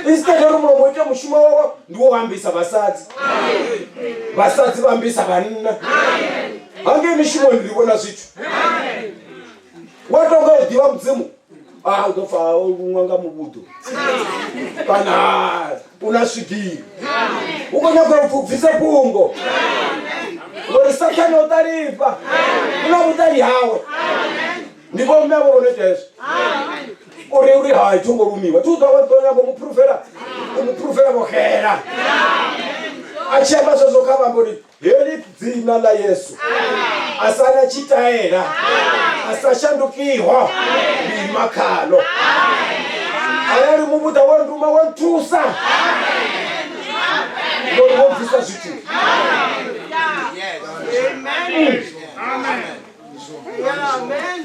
Instead uri mulomo ite mushumo wawo ndi wo ambisa vhasadzi, vhasadzi vha ambisa vhanna. Hangei mishumoni ri vhona zwithu wa tonga u ḓivha Mudzimu, a u ḓo pfa o luṅwa nga muvhuḓo kana u na swigiri, u khou nyaga u bvisa fhungo ngori Sathane o ṱalifha, u na vhuṱali hawe. Ndi vho mme avho vho no ita hezwo uri uri hai tho ngo lumiwa, thi u ḓo ḓo nyaga u mu phurufela, u mu phurufela vho xela. A tshi amba zwezwo kha vha amba uri heḽi dzina ḽa Yesu a sa na tshitaela a sa shandukiho, ndi ima khalo. Arali muvhuḓa wo nduma wo nthusa ngori wo bvisa zwithu.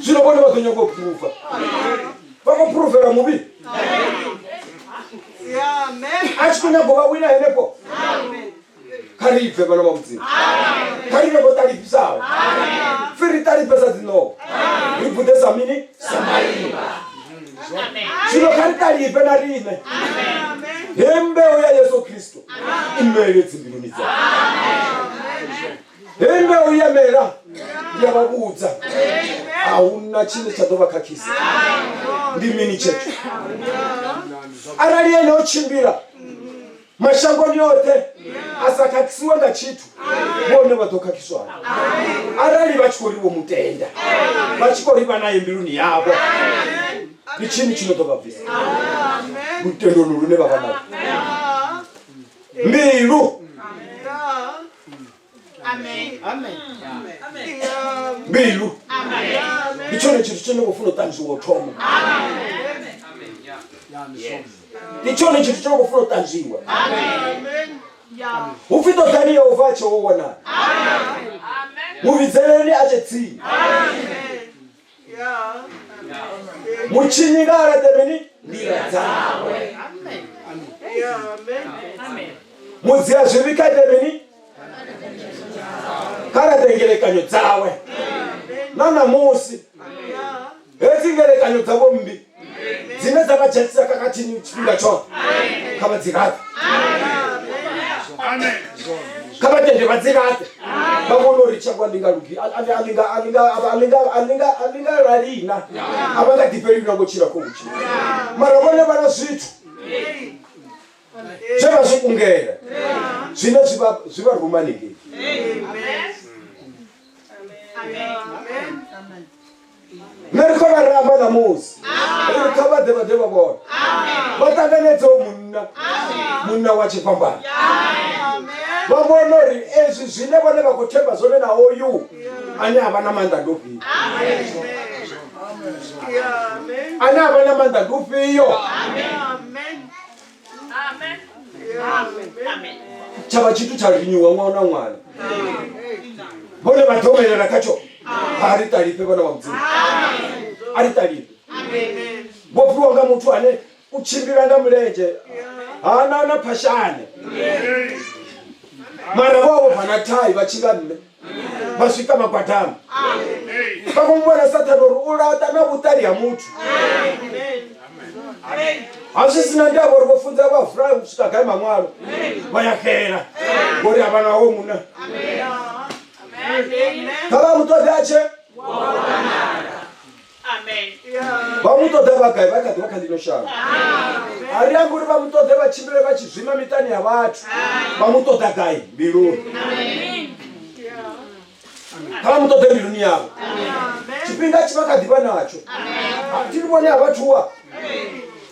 Zwino vhone vha ḓo nyaga u phurufa, vha khou phurufela muvhi a tshi khou nyaga u vha wina henefho. Kha ri bve, vhana vha Mudzimu, kha ri vhe vho ṱalifhisaho. Pfi ri ṱalifhe sa dziṋowa, ri gude sa mini? Sa maivha. Zwino kha ri ṱalifhe na riṋe, he mbeu ya Yesu Kristo i mele dzimbiluni dzashu. Hei mbeu ya mela, ndi a vha vhudza, a huna tshine tsha ḓo vha khakhisa. Ndi mini tshetsho? Arali ene o tshimbila mashangoni oṱhe a sa khakhisiwe nga tshithu, vhone vha ḓo khakhiswa arali vha tshi khou ri vho mutenda, vha tshi khou ri vha naye mbiluni yavho. Ndi tshini tshi no ḓo vha bvisa lutendoni lune vha vha nalo? Mbilu. Mbilu ndi tshone tshithu tshine khou funa u ṱanzwiwa u thoma, ndi tshone tshithu tshine khou funa u ṱanzwiwa. Hu pfi ṱoḓani Yehova a tshe wo wanala, mu vhidzeleni a tshe tsini. Mutshinyi nga a laṱe mini? Nḓila dzawe. Mudzia zwivhi kha ite mini? Kha laṱe ngelekanyo dzawe. Na ṋamusi hedzi ngelekanyo dzavho mmbi dzine dza vha dzhenisa khakhathini tshifhinga tshoṱhe, kha vha dzi laṱe, kha vha tende vha dzi laṱe, vha vhone uri shango a ḽi nga lugi, a ḽi nga lalina, a vha nga ḓifheli na ngo tshila khou vhutshilo. Mara vhone vha na zwithu zwe vha zwi kungela zwine zwi vha ruma haningei. Nṋe ri khou vha ramba ṋamusi, ri kha vha ḓe, vha ḓe vha vhone, vha ṱanganedzeho munna, munna wa tshifhambano, vha vhone uri ezwi zwine vhone vha khou themba zwone na oyu ane a vha na maanḓa ndi ufhio, ane a vha na maanḓa ndi ufhio. Tsha vha tshithu tsha rinyiwa ṅwana na ṅwana, vhone vha ḓomelela khatsho. A ri ṱalifhe, vhana vha Mudzimu, a ri ṱalifhe. Vho fhiwa nga muthu ane u tshimbila nga mulenzhe, hana na phashane, mara vho vho bva na thai vha tshi nga nṋe vha swika magwadama, vha khou vhona Sathane uri u laṱa na vhuṱali ha muthu. A zwi si na ndavha uri vho funza vha vula u swika gai maṅwalo vha ya xela ngori a vha nawo munna. Kha vha mu ṱoḓe a tshe vha mu ṱoḓa vha gai vha kha ḓi vha kha ḽino shango. A ri ambi uri vha mu ṱoḓe vha tshimbile vha tshi zwima miṱani ya vhathu vha mu ṱoḓa gai mbiluni. Kha vha mu ṱoḓe mbiluni yavho tshifhinga tshi vha kha ḓivha natsho. Thi ri vhone a vha thuwa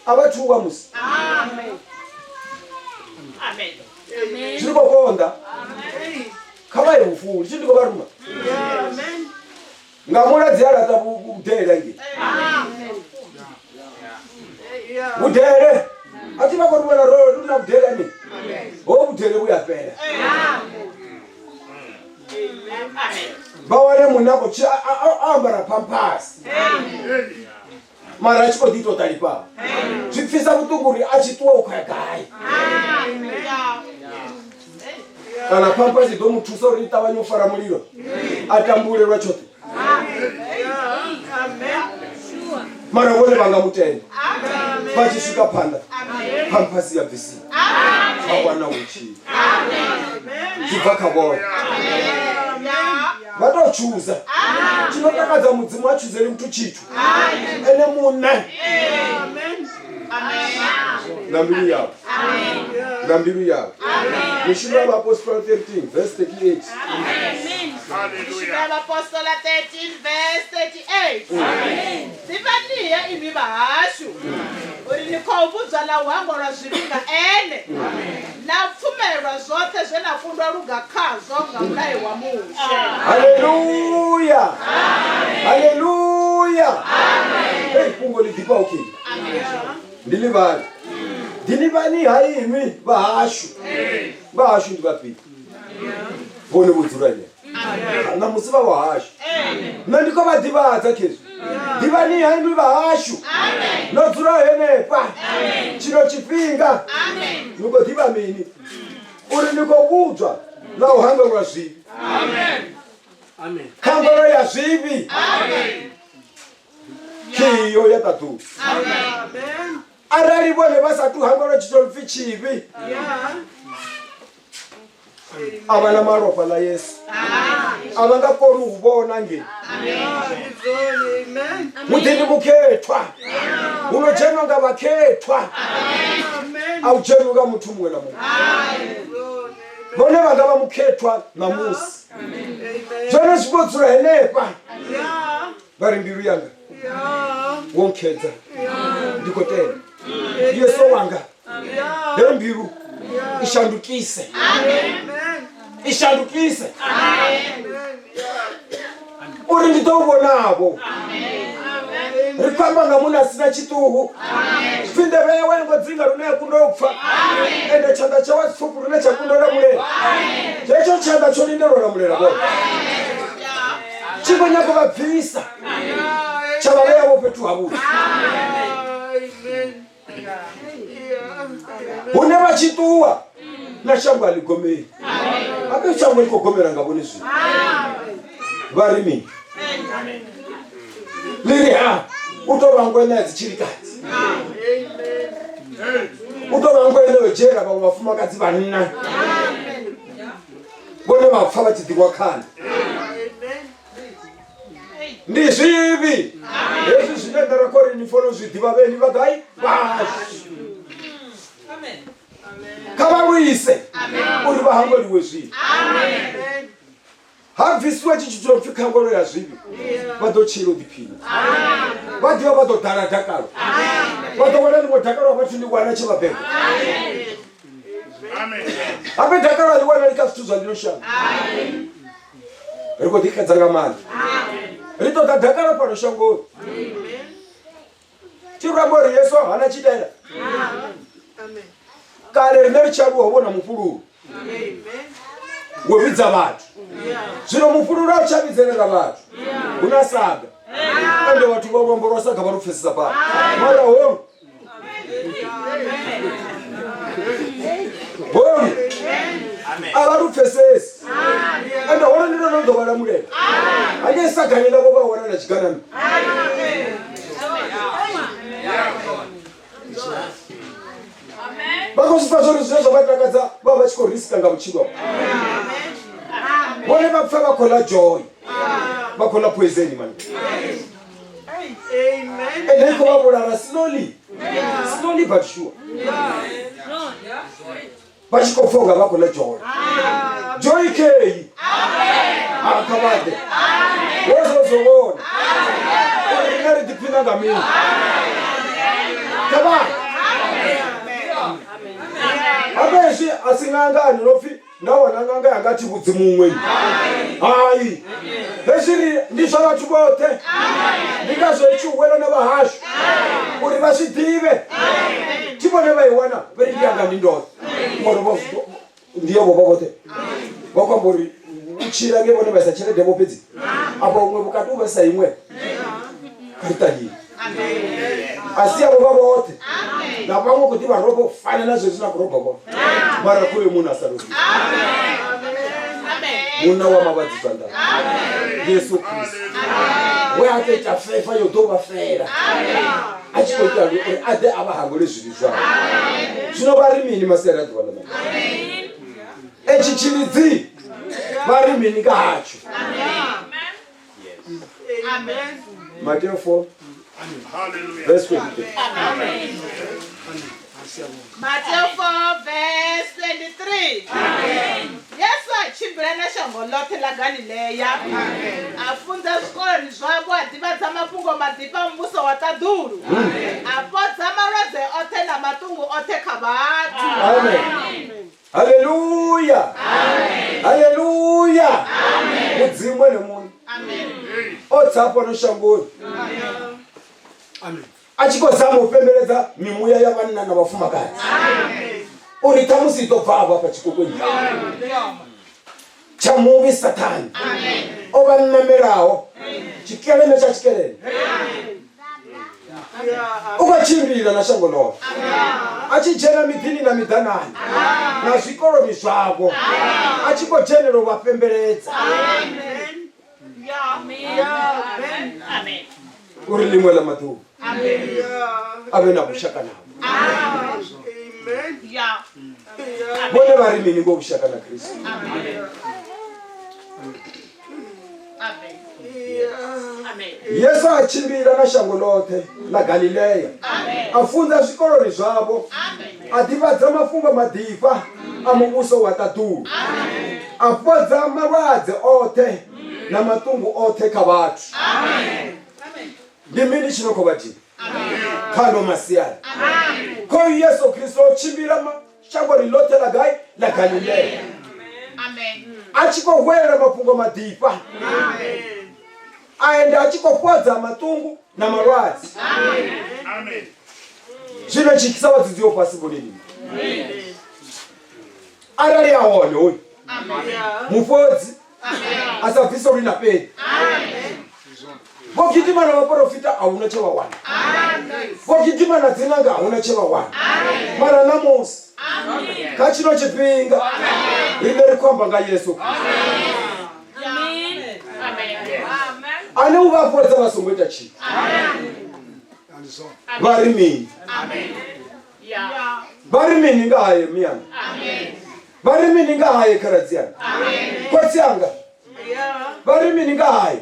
a vha thuwa musi zwi khou konḓa kha vha ye vhufuli tshi ndi khou vha ruma nga muladzi a laṱa vhudele ngei vhudele a thi vha khou ruvhela ro ri na vhudele ani ho vhudele vhu ya fhela vha wane munna a khou tshi a ambara phamphasi mara a tshi khou ḓi ita o ṱalifhaho zwi pfisa vhuṱungu uri a tshi ṱuwa u khou ya gai kana phamphasi i ḓo mu thusa uri i ṱavhanye u fara mulilo a tambule lwa tshoṱhe mara vhone vha nga mutenda vha tshi swika phanḓa phamphasi ya bvisiwa vha wana vhutshilo zwi bva kha vhone vha tou tshuza tshino takadza mudzimu a tshuzeli muthu tshithu ene muṋe nga mbilu yawe nga mbilu yawe mishumo ya vhaapostola 13 verse 38 Mishumo ya vhaapostola 13 verse 38 ḓivhaniya inwi vhahashu uri ni khou vhudzwa ḽa u hangwelwa zwivhi nga ene na pfumelwa zwoṱhe zwe na kundwa luga khazwo nga mulayo wa Mushe. Haleluya haleluya hei fhungo ḽi ḓifhaho kheḽi ndi ḽivhani ḓilivhani ha inwi vhahashu vhahashu ndi vhafhio vhone vho dzula ngei ṋamusi vha wahashu nṋe ndi khou vha ḓivhadza khezwi ḓivhani ha inwi vhahashu no dzula henefha tshino tshifhinga ni khou ḓivha mini uri ni khou vhudzwa na u hangwelwa zwivhi khangwelo ya zwivhi khiyo ya ṱaḓulu arali vhone vha sa tu hangwelwa tshithu pfi tshivhi a vha na malofha ḽa Yesu a vha nga koni u vhona ngei muḓini mukhethwa hu no dzhenwa nga vhakhethwa a u dzhenwi nga muthu muṅwe na muṅwe vhone vha nga vha mukhethwa ṋamusi zwone zwi vho dzula henefha vha ri mbilu yanga wo nkhedza ndi khou tenda Yesu wanga he mbilu i shandukise i shandukise uri ndi ḓo u vhonavho ri khou amba nga munna a si na tshiṱuhu pfi nḓevhe yawe yo ngo dzinga lune ya kunda u pfa ende tshanḓa tshawe a si pfufhi lune tsha kunda u lamulela hetsho tshanḓa tsho lindelwa u lamulela vhone tshi khou nyaga u vha bvisa tsha vha vhea vho fhethu havhuḓi hune vha tshi ṱuwa na shango a ḽi gomeli habe shango ḽi khou gomela nga vhone zwino vha ri mini ḽi ri ha u tou vha ngwena ya dzitshilikadzi u tou vha ngwena yo dzhiela vhaṅwe vhafumakadzi vhanna vhone vha pfa vha tshi ḓirwa khana ndi zwivhi hezwi zwine nda ra khou ri ni fanela u zwi ḓivha vheni vha gai vhashu kha vha lwise uri vha hangweliwe zwivhi ha bvisiwa tshi tshithu pfi khangwelo ya zwivhi vha ḓo tshila u ḓiphina vha ḓivha vha ḓo ḓala dakalo vha ḓo wana ḽiṅwe dakalo vhathu ḽi wana tshe vha beba habe dakalo a ḽi wanali kha zwithu zwa ḽino shango ri khou ḓixedza nga maanḓa ri ṱoḓa dakalo fhano shangoni thi ri amba uri yesu hana tshitaela kale rine ri tshi aluwa ho vhona mufhululu wo vhidza vhathu zwino mufhululu a u tsha vhidzelela vhathu hu na saga ende vhathu vha luambo lwa saga vha lu pfesesa baa mara holu holu a vha lu pfesesi ende holu ndi lone lu ḓo vha lamulela hangei sagani ḽavho vha wana na tshiganano Vha khou zwi pfa zwa uri zwine zwa vha takadza vha vha tshi khou riska nga vhutshilo. Vhone vha pfa vha khou ḽa joy, vha khou ḽa poison mani. Ende i khou vha vhulala slowly, slowly but sure. Vha tshi khou pfa unga vha khou ḽa joy. Joy kei. Ha kha vha ḓe. Wo zwo zwo vhona. Uri riṋe ri ḓiphina nga mini. Kha vha ḓe. Habe hezwi a si ṅanga ani no pfi nda wana ṅanga yanga thi vhudzi muṅwe. Hai. Hezwi ri ndi zwa vhathu vhoṱhe. Ndi ngazwo i tshi huwela na vhahashu uri vha zwi ḓivhe. Thi vhone vha i wana vha ri ndi yanga ndi ndoṱhe. Ngori vho ndi yo vho vhoṱhe. Vha khou amba uri u tshila nge vhone vha isa tshelede vho fhedzi. Afha huṅwe vhukati u vha sa iṅwe. Kha ri ṱahile. A si avho vha vhoṱhe. Na vhaṅwe khou ḓi vha roba u fana na zwezwi na khou roba vhone. Mara khoyo munna a sa robi. Munna wa mavhadzi zwanḓani. Yesu Kristo. We a tou ita fefa yo ḓo vha fela. A tshi khou ita uri a ḓe a vha hangwele zwivhi zwavho. Zwino vha ri mini masiari a ḓuvha ḽa ṋamusi? Etshi tshilidzi vha ri mini nga hatsho? Mateo 4 verse 23. Mateo 4 verse 23. Yesu a tshimbila na shango ḽoṱhe ḽa Galilea, a funza zwikoloni zwavho, a ḓivhadza mafhungo maḓifha a muvhuso wa ṱaḓulu, a fhodza malwadze oṱhe na maṱungu oṱhe kha vhathu. Amen. Haleluya. Haleluya. Mudzimu ene muṋe o tsa fhano shangoni a tshi khou zama u fhembeledza mimuya ya vhanna na vhafumakadzi uri ṱhamusi i ḓo bva avho afha tshikokweni tsha muvhi Sathane o vha ṋamelaho tshikeleme tsha tshikeleme. U khou tshimbila na shango ḽoṱhe a tshi dzhena miḓini na miḓanani na zwikoloni zwavho a tshi khou dzhenela u vha fhembeledza uri ḽiṅwe ḽa maḓuvha a vhe na vhushaka navho. Vhone vha ri mini ngo vhushaka na Kristo? Yesu a tshimbila na shango ḽoṱhe ḽa Galilea, a funza zwikoloni zwavho, a ḓivhadza mafhungo maḓifha a muvhuso wa ṱaḓulu, a fhodza malwadze oṱhe na maṱungu oṱhe kha vhathu. Ndi mini tshi no khou vha dina kha ano masiari? Khoyu Yesu Kristo o tshimbila shangoni ḽoṱhe ḽa gai ḽa Galilea a tshi khou hwelela mafhungo maḓifha, a ende a tshi khou fhodza maṱungu na malwadze. Zwino tshi sa vha dzudziho fhasi vhoneni, arali a hone hoyu mufhodzi a sa bvisa uri na peni vho gidima na vhaporofita a huna tshe vha wana, vho gidima na dzinanga a huna tshe vha wana. Mara ṋamusi kha tshino tshifhinga riṋe ri khou amba nga Yesu Kristo ane u vha fhodza vha songo ita tshithu. Vha ri mini? Vha ri mini nga haye miyanga? Vha ri mini nga haye khaladzi anga? Khotsi anga? Vha ri mini nga haye?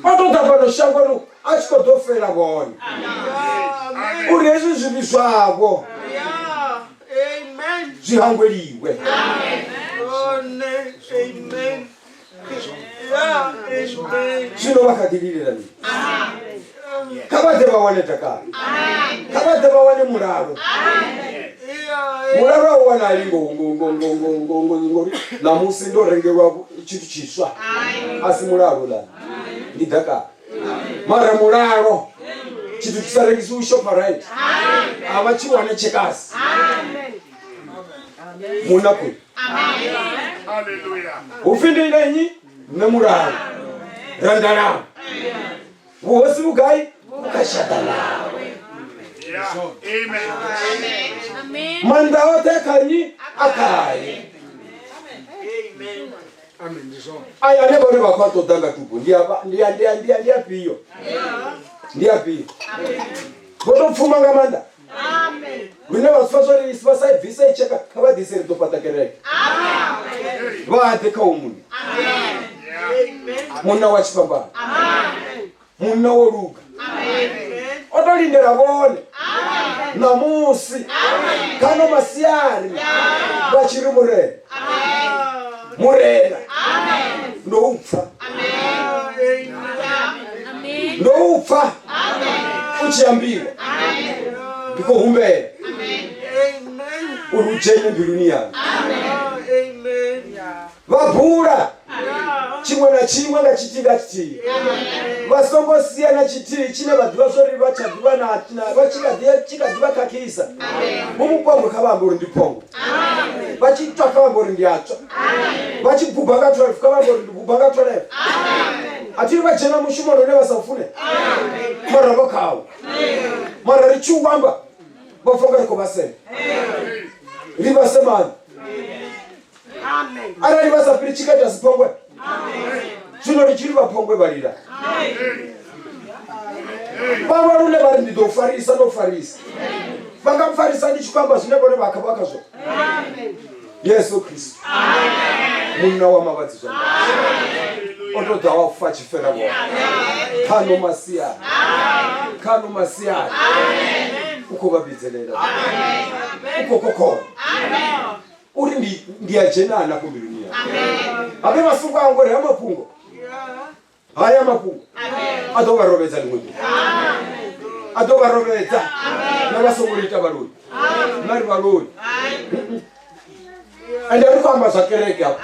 O tou ḓa fhano shangoni a tshi khou ḓo fela vhone uri hezwi zwivhi zwavho zwi hangweliwe. Zwino vha kha ḓi lilela mini? Kha vha ḓe vha wane dakalo, kha vha ḓe vha wane mulalo. Mulalo a u wanali ngori ṋamusi ndo rengelwa tshithu tshiswa, a si mulalo ḽa ndi dakalo. Mara mulalo tshithu tshi sa rengisiwi Shoprite a vha tshi wane Checkers. Munna khou upfi ndi ine nnyi nṋe mulalo ra ndalamo vhuhosi vhugai vhu kha shaḓa ḽawe, maanḓa oṱhe kha nnyi a khaye. Aya ane vhone vha khou a ṱoḓa nga tubo ndi afhio? Ndi afhio? Vho tou pfuma nga maanḓa lune vha pfa zwori vha sa i bvisa i tsheka kha vha ḓise ri ḓo fhaṱa kereke. Vha ḓe kha u munna. Munna wa tshifhambano. Munna wo luga. O to lindela vhone. Ṋamusi kano masiari vha tshi ri Murena. Murena. Ndo u pfa. Ndo u pfa u tshi ambiwa. Ndi khou humbela uri u dzhene mbiluni yanga. Vha bula tshiṅwe na tshiṅwe nga tshithihi nga tshithihi. Vha songo sia na tshithihi tshine vha ḓivha zwori vha tsha ḓivha na vha tshi kha ḓi tshi kha ḓi vha khakhisa. Hu mupongwe kha vha ambe uri ndi phongwe. Vha tshi tswa kha vha ambe uri ndi a tswa. Vha tshi buba nga 12 kha vha ambe uri ndi buba nga 12. A thi ri vha dzhena mushumoni une vha sa u fune. Mara vho khawo. Mara ri tshi u amba vha pfa unga ri khou vha sema. Ri vha semani. Arali vha sa fhiri tshikati a si phongwe. Zwino ri tshi ri vha phongwe vha lila. Vha lwa lune vha ri ndi ḓo u farisa ndo u farisa. Vha nga mpfarisa ndi tshi khou amba zwine vhone vha kha vha khazwo. Yesu Kristo. Munna wa mavhadzi zwa o tou ḓa wa fa tshifela vhone. Khano masiari. Khano masiari. U khou vha vhidzelela. U khou kokhona. Uri ndi ndi a dzhena hanafho mbiluni yanga. Habe masuku a ngori ha mafhungo. Haya mafhungo. A ḓo vha rovhedza ḽiṅwe ḓuvha. A ḓo vha rovhedza. Na vha songo ri ita vhaloi. Na ri vhaloi. Ende ri khou amba zwa kereke hafha.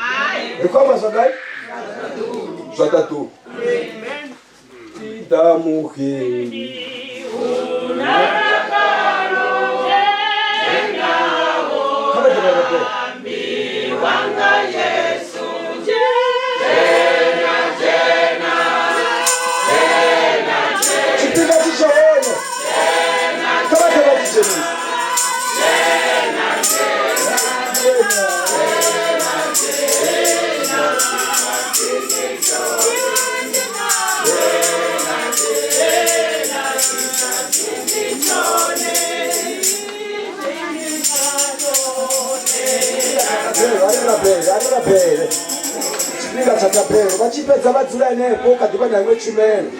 Ri khou amba zwa gai? Zwa ṱaḓulu. Iḓa muxeli. Kha vha ḓe vha rabele. Tshifhinga tshi tshe hone. Kha vha ḓe vha tshi dzhenise. Rabele tshifhinga tsha thabelo vha tshi fhedza vha dzula henefho kha ḓivha na iṅwe tshumelo.